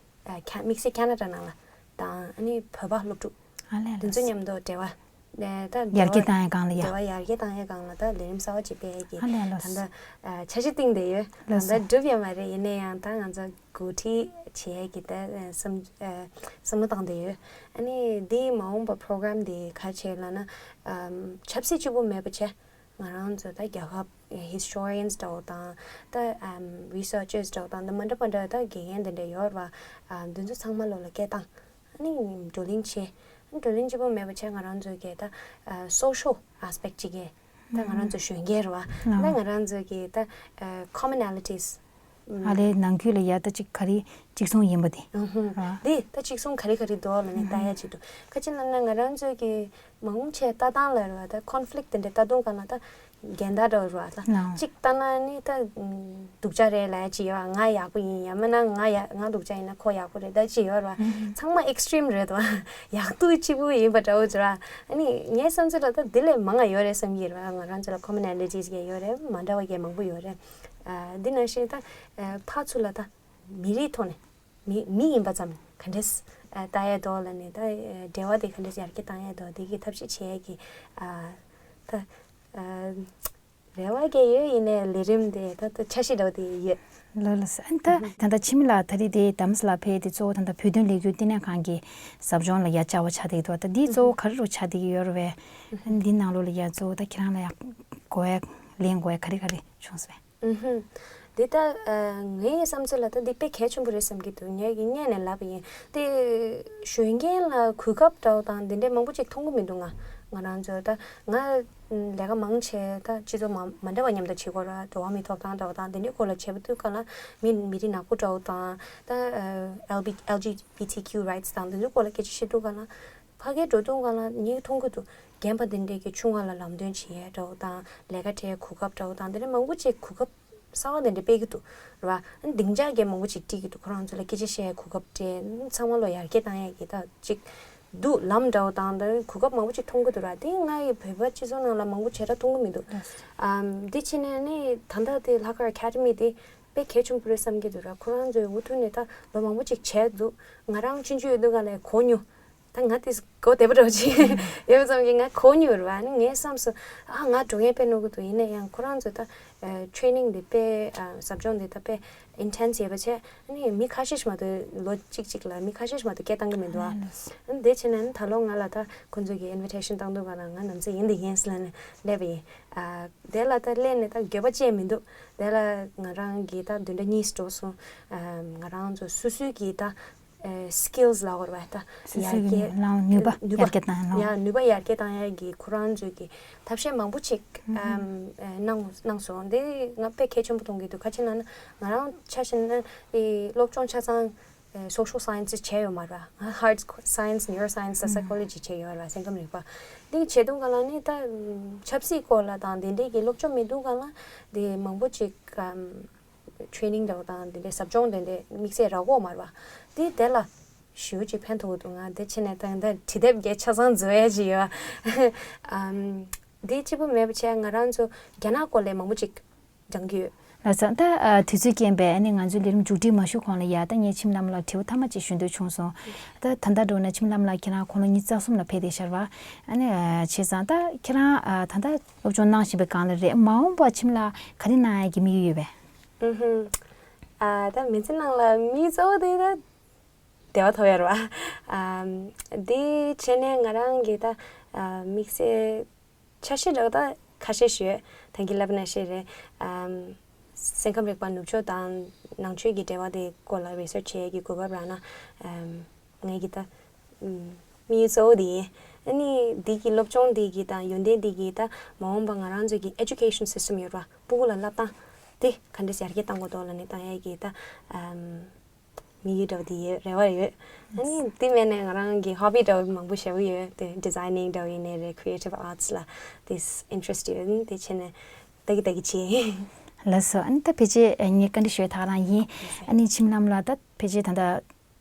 ཨ་ཁ་དམིགས་བསལ་ཁ་ན་ཌ་ནང་ལ་དང་ཨ་ནི་བོད་པ་སློབ་ཕྲུག་ཨ་ལས་དེ་ཚོ་ལགས། མཉམ་དུ་འབྲེལ་བ་ ནས་ད་ཡར་རྒྱས་བཏང་ཡས་སྒང་ལ་ཡ། འབྲེལ་བ་ཡར་རྒྱས་བཏང་ཡས་སྒང་ལ་ད་ལས་རིམ་གསར་བ་ཅིག་སྤེལ་ཡས་ཀྱི་ཨ་ལས་ལགས་ད་ལྟ་ཨ་འཆར་གཞི་བཏིང་བསྡད་ཡོད། ད་ལགས་ལྟ་སོ། འགྲུབ་ཡོད་མ་རེད། ཡིན་ན་ཡང་ད་ང་ཚོ་འགོ་ཁྲིད་བྱེད་ཡས་ཀྱི་ད་ཨ་བསམ་ཨ་བསམ་བློ་བཏང་བསྡད་ཡོད། ཨ་ནི་འདིའི་མ་འོངས་པ་པོ་རོ་གྷ་རམ་འདི་ག་རེ་བྱེད་ལབ་ན་ཨམ་ཆབ་སྲིད་གཅིག་པུ་མེད་པ་བྱས། ང་རང་ཚོ་ད་རྒྱལ་ཁབ་ཧི་སི་ཊོ་རི་ཡན་སི་འདྲ་བོ་དང་ད་ཨམ་རི་སར་ཅར་སི་འདྲ་བོ་དང་ད་མ་འདྲ་མ་འདྲ་ད་དགེ་རྒན་དེ་འདྲ་ཡོད་རེད་བ། ཨ་འདི་ཚོ་ཚང་མ་ལོ་ལ་སྐད་བཏང་། ཨ་ནི་བགྲོ་གླེང་བྱས། ཨ་ནི་བགྲོ་གླེང་གཅིག་པོ་མེད་པ་བྱས་ང་རང་ཚོའི་གི་ད་ཨ་སོ་ཤལ་ཨེ་སི་པེག་ཊི་གཅིག་གི་ད་ང་རང་ཚོ་གཞོན་སྐྱེས་རེད་བ། ད་ང་རང་ཚོའི་གི་ད་ཨ་ཀོ་མོ་ན་ལི་ཊིས། ཨ་ལས་ནང་ཁུལ་ལ་ཡ་ད་ཅིག་ག་རེ་གཅིག་མཚུངས་ཡིན་པ་དེ། ཨུ་ཧུ། ར། འདི་ད་གཅིག་མཚུངས་ག་རེ་ག་རེ་འདུག་ལབ་ནས་ལྟ་ཡ་ཅིག་འདུག་ག་ཅི་ལབ་ན་ང་རང་ཚོའི་གི་མང་ཆེ་ལྟ་སྟངས་ལ་རེད་བ། ད་ཀོན་ཕི་ལིག་དེ་འདྲ་ལྟ་སྟངས་ག་ལ་ད་འགལ་ཟླ་འདྲ་བོ་རེད་བ། ད་ལགས། གཅིག་ལྟ་ན་ནི་ད་སྡུག་ཅག་རེད་ལབ་ཡ་ཅིག་ཡོད་བ། ང་ཡག་པོ་ཡིན། ཡང་མིན་ན་ང་ཡག་ང་སྡུག་ཅག་ཡིན་ན་ཁོ་ཡག་པོ་རེད་ད་ཅིག་ཡོད་རེད་བ། ཚང་མ་ཨེག་སི་ཊི་རིམ་རེད་བ། ཡག་སྡུག་གཅིག་པུ་ཡིན་པ་འདྲ་བོ་ཅིག་ར། ཨ་ནི་ངའི་བསམ་ཚུལ་ལ་ད་འདི་ལས་མང་ང་ཡོད་རེད་བསམ་གྱི་རེད་བ། ང་རང་ཚོ་ལ་ཀོ་མོ་ན་ལི་ཊིས་གི་ཡོད་རེད། མ་འདྲ་བ་གི་མང་པོ་ཡོད་རེད། ཨ་འདི་ནང་བཞིན་ད་ཨ་ཕར་ཚུར་ལ་ད་མི་རིགས་ཐོག་ནས་མི་མི་ཡིན་པ་ཙམ་ག་འདྲས་ཨ་ལྟ་ཡས་འདུག་ལབ་ནས་ད་ཨ་འབྲེལ་བ་དེ་ག་འདྲས་ཡར་རྒྱས་བཏང་ཡས་འདུག་དེ་གི་ཐབས་ཤེས་བྱེད་ཡས་ཀྱི་ཨ་ད་ཨ་རེ་བ་ག་ཡོད། ཡིན་ནའི་ལས་རིམ་དེ་ད་ད་འཆར་གཞི་འདྲ་བོ་དེ་ཡོད། ལགས་ལགས་སོ། ཨ་ནི་ད་ད་ལྟ་འཆི་མེད་ལགས་ད་རེས་དེ་དྷ་རམ་ས་ལ་ཕེབས་དེ་གཙོ་བོ་ད་ལྟ་བོད་དོན་ལས་འགུལ་བསྟི་གནས་ཁང་གི་ཟབ་སྦྱོང་ལ་ཡ་བཅར་བ་ཆགས་བསྡད་ཀྱི་འདུག་ད་འདི་གཙོ་བོ་ག་རེ་རུ་ཆགས་བསྡད་ཀྱི་ཡོད་རེད་བས། ཨ་ནི་འདི་ནང་ལོགས་ལ་ཡ་གཙོ་བོ་ད་ཁྱེད་རང་ལ་ཡ་གོ་ཡ་ལེན་དགོས་ཡ་ག་རེ་ག་རེ་བྱུང་སོང་བས། ཨུ་ཧུ། འདི་ལྟ་ཨ་ངའི་བསམ་ཚུལ་ལ་ད་འདི་དཔེ་གལ་ཆེན་པོ་རེད་བསམ་གྱི་འདུག་ངས་ཀྱི་སྔོན་ནས་ལབ་པ་ཡིན། དེ་གཞོན་སྐྱེས་ལ་གོ་སྐབས་འདྲ་བོ་དང་འདི་འདྲའི་མང་པོ་ཅིག་མཐོང་གི་མི་འདུག་ང་ང་རང་ཚོ་ད་ང་ལས་ཀ་མང་ཆེ་ད་སྤྱི་ཚོགས་མ་མ་འདྲ་བ་མཉམ་དུ་བྱེད་དགོས་ར། འགྲོ་བ་མིའི་ཐོབ་ཐང་འདྲ་བོ་དང་འདི་འདྲའི་སྐོར་ལ་བྱེད་པ་དུས་ག་ལ་མི་མི་རིགས་ནག་པོ་འདྲ་བོ་དང་ད་ཨ་ཨེལ་བི་ཨེལ་ཇི་བི་ཊི་ཀིའུ་རའིཊ་སི་དང་འདི་ཚོའི་སྐོར་ལ་སྐད་ཆ་བཤད་དུས་ག་ལ་ཕ་གིར་འགྲོ་དུས་ག་ལ་ངས་མཐོང་གི་འདུག་རྒན་པ་འདི་འདྲས་ཀྱི་ཆུང་བ་ལ་ལམ་སྟོན་བྱེད་ཡས་འདྲ་བོ་དང་ལས་ཀ་བྱེད་ཡས་གོ་སྐབས་འདྲ་བོ་དང་འདི་འདྲ་མང་པོ་ཅིག་གོ་སྐབས་གསར་བ་འདི་འདྲ་སྤེལ་གྱི་འདུག་རེད་བ། ཨ་ནི་སྡིངས་ཆ་གི་མང་པོ་ཅིག་སྤྲད་ཀྱི་འདུག་ཁོ་རང་ཚོ་ལ་སྐད་ཆ་བཤད་ཡས་གོ་སྐབས་སྤྲད། ཚང་མ་ལོ་ཡར་རྒྱས་བཏང་ཡས་ཀྱི་ད་ཅིག་འདུག་ལམ་འདྲ་བོ་དང་ད་གོ་སྐབས་མང་པོ་ཅིག་མཐོང་གི་འདུག་ར། དེ་ང་ཡི་བོད་པ་སྤྱི་ཚོགས་ནང་ལ་མང་པོ་བྱེ་བྲག་མཐོང་གི་མི་འདུག་ཨམ་འདི་ཕྱི་ནས་ནི་ད་ལྟ་དེ་ལྷག་དཀར་ཨེ་ཀ་ཌི་མི་དེ་དཔེ་གལ་ཆེན་པོ་རེད་བསམ་གྱི་འདུག་ར། ཁོ་རང་ཚོས་འུ་ཐུག་ནས་ད་ལོ་མང་པོ་ཅིག་བྱས་འདུག་ང་རང་ཆུང་ཆུང་ཡོད་དུས་ག་ལས་གོ་མྱོང་། ད་ང་དེ་གོ་བདེ་པོ་འདྲ་བོ་ཅིག་ཡོད་ཙམ་གྱིས་ང་གོ་མྱོང་རེད་བ། ཨ་ནི་ངའི་བསམ་སོང་ཨ་ང་འགྲོ་མཁན་དཔེ་གནོད་ཀྱི་འདུག་ཡིན་ན་ཡང་ཁོ་རང་ཚོ་ད་ཨ་ཊེ་རེ་ནིང་འདི་དཔེ་ཨ་ཟབ་སྦྱོང་འདི་ད་དཔེ་ཨིན་ཊེན་སི་བྷི་བྱས་པ་བྱས། ཨ་ནི་མི་ཁ་ཤས་ཤིག་མ་གཏོགས་ལོ་གཅིག་གཅིག་ལ་མི་ཁ་ཤས་ཤིག་མ་གཏོགས་སྐད་བཏང་གི་མི་འདུག་ཨ། ཨ་ནི་དེ་བྱས་ནས་ཨ་ནི་ད་ལོ་ང་ལ་ད་ཁོང་ཚོས་ཀྱི་ཨིན་བི་ཊེ་ཤན་བཏང་འདུག་ག་ལ་ང་ནམ་ཚོད་ཡིན་འདི་ཡིན་ཟེར་ལབ་ནས་སླེབས་པ་ཡིན། ཨ་དེ་ལ་ད་སླེབས་ནས་ད་འགྱོད་པ་ཅི་ཡང་མི་འདུག་དེ་ལ་ང་རང་གིས་ད་བདུན་ཕྲག་གཉིས་འགྲོ་སོང་། ཨ་ང་རང་ཚོ་སོ་སོའི་གི་ད་ཨ་སི་ཀིལ་སི་ལབ་དགོས་རེད་བ། ད་སོ་སོའི་ཡར་གི་རྒྱས་ནུས་པ་ནུས་པ་ཡར་རྒྱས་བཏང་ཡ་ལ། ཡ་ནུས་པ་ཡར་རྒྱས་བཏང་ཡ་གི་ཁོ་རང་ཚོའི་གི་ཐབས་ཤེས་མང་པོ་ཅིག་ཨམ་ཨ་གནང་གནང་སོང་། དེ་ང་དཔེ་གལ་ཆེན་པོ་མཐོང་གི་འདུག་ག་ཅི་ལབ་ན་ང་རང་ཆ་བཞག་ན་ཨི་སློབ་སྦྱོང་ཆ་ཚང་ཨ་སོ་ཤལ་སའེན་སི་བྱས་ཡོད་མ་རེད་བ། ཧར་ཌི་སའེན་སི་ནིའུ་རོ་སའེན་སི་དང་སའི་ཀོ་ལོ་ཇི་བྱས་ཡོད་རེད་བ། སེམས་ཁམས་རིག་པ། འདི་བྱས་དུས་ག་ལ་ནི་ད་ཆབ་སྲིད་སྐོར་ལ་དང་དེ་འདྲའི་གི་སློབ་སྦྱོང་མེད་དུས་ག་ལ་དེ་མང་པོ་ཅིག་ཨམ་ཊེ་རེ་ནིང་འདྲ་བོ་དང་དེ་འདྲའི་ཟབ་སྦྱོང་དེ་འདྲའི་དམིགས་བསལ་རག་གི་ཡོད་མ་རེད་བ། དེ་དེ་ལ་ཞེ་པོ་ཅིག་ཕན་ཐོགས་ཀྱི་འདུག་ང་དེ་བྱས་ནས་ད་ད་འབྲི་དེབ་བརྒྱ་ཆ་ཚང་བཟོ་ཡ་ཅིག་ཡོད་བ། ཨམ་དེ་གཅིག་པུ་མེད་པ་བྱས་ང་རང་ཚོ་རྒྱ་ནག་སྐོར་ལ་མང་པོ་ཅིག་སྦྱང་གི་ཡོད། ལགས་སོ། ད་ཨ་དུས་ཚོད་རྐྱེན་པས་ཨ་ནི་ང་ཚོའི་ལས་རིམ་མཇུག་སྒྲིལ་མ་ཞུ་གོང་ལ་ཡ་ད་ངས་འཆི་མེད་ལྷ་མོ་ལགས་དྲི་བ་མཐའ་མ་ཅིག་ཞུ་འདོད་བྱུང་སོང་། ད་ད་ལྟ་འགྲོ་ན་འཆི་མེད་ལྷ་མོ་ལགས་ཁྱེད་རང་དགུང་ལོ་ཉི་ཤུ་རྩ་གསུམ་ལ་ཕེབས་བསྡད་ཤག་རེད་བ། ཨ་ནི་ཨ་བྱས་ཙང་ད་ཁྱེད་རང་ཨ་ད་ལྟ་སློབ་སྦྱོང་གནང་བཞིན་པའི་སྒང་ལ་རེད། མ་འོངས་པ་འཆི་མེད་ལྷ་མོ་ལགས་ག་རེ་གནང་ཡག་གི་དམིགས་ཡུལ་ཡོད་པས། ཨུ་ཧུམ། ཨ་ད་མི་ཚེ་ནང་ལ་དམིགས་ཡུལ་གཙོ་བོ་དེ་ད་བདེ་བ་ཐོབ་ཡ་རེད་བ། ཨམ་དེ་བྱས་ནས་ང་རང་གི་ད་ཨ་དམིགས་བསལ་འཆར་གཞི་འདྲ་བོ་ད་ཁ་ཤས་ཤིག་ཡོད། ད་གིན་ལབ་ནང་བཞིན་རེད། ཨམ་སེམས་ཁམས་རིག་པ་ནུབ་ཕྱོགས་དང་ནང་ཆོས་ཀྱི་འབྲེལ་བ་དེ་སྐོར་ལ་རི་སར་ཆི་བྱེད་ཀྱི་གོ་སྐབས་རག་ན་ཨམ་ངས་ཀྱི་ད་ཨམ་དམིགས་ཡུལ་གཙོ་བོ་དེ་ཡིན། ཨ་ནི་འདི་གི་སློབ་སྦྱོང་འདི་གི་དང་ཡོན་ཏན་འདི་གི་ད་མ་འོངས་པ་ང་རང་ཚོ་གི་ཨེ་ཇུ་ཀེ་ཤན་སི་སི་ཊམ་ཡོད་ར། ཕྲུ་གུ་ལ་བསླབ་སྟངས་དེ་ག་འདྲས་ཡར་རྒྱས་བཏང་དགོས་འདུག་ལབ་ནས་བཏང་ཡས་ཀྱི་ད་ཨམ་དམིགས་ཡུལ་འདྲ་བོ་དེ་ཡོད། རེ་བ་ཡོད། ཨ་ནི་དེ་མེད་ནས་ང་རང་གི་ཧོ་བི་འདྲ་བོ་མང་པོ་ཞེ་པོ་ཡོད་དེ། ཌི་ཛའི་ནིང་འདྲ་བོ་ཡིན་ནའི་རེད། ཁི་རི་ཨེ་ཊིབ་ཨར་ཊི་སི་ལ་དེ་ཨིན་ཊི་རེ་སི་ཊི་ཡོད། དེ་བྱས་ནས་ལྟ་གི་ལྟ་གི་བྱེད། ལགས་སོ། ཨ་ནི་ད་ཕལ་ཆེར་ངས་བཀའ་འདྲི་ཞུ་ཡ་ད་ག་རང་ཡིན། ཨ་ནི་འཆི་མེད་ལྷ་མོ་ལགས་ད་ཕལ་ཆེར་ད་ལྟ་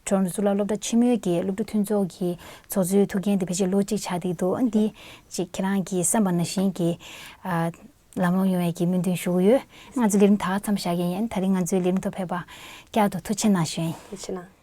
ཊོ་རོན་ཊོ་གཙུག་ལག་སློབ་གྲྭ་ཆེན་མོའི་གི་སློབ་ཕྲུག་མཐུན་ཚོགས་ཀྱི་ཚོགས་གཙོའི་ཐུགས་འགན་དེ་ཕལ་ཆེར་ལོ་གཅིག་ཆགས་བསྡད་འདུག་ཨ་ནི་འདི་ཅིག་ཁྱེད་རང་གིས་བསམ་པ་ནང་བཞིན་གྱི་ཨ་ལམ་ལྷོང་ཡོང་ཡས་ཀྱི་སྨོན་འདུན་ཞུ་གི་ཡོད། ང་ཚོའི་ལས་རིམ་ད་ག་མཚམས་བཞག་གི་ཡིན། ད་རིང་ང་ཚོའི་ལས་རིམ་ཐོག་ཕེབས་པ་བསྐྱར་དུ་ཐུགས་རྗེ་ཆེ་གནང་ཞུ་ཡིན། ཐུགས་རྗེ་ཆེ་གནང་།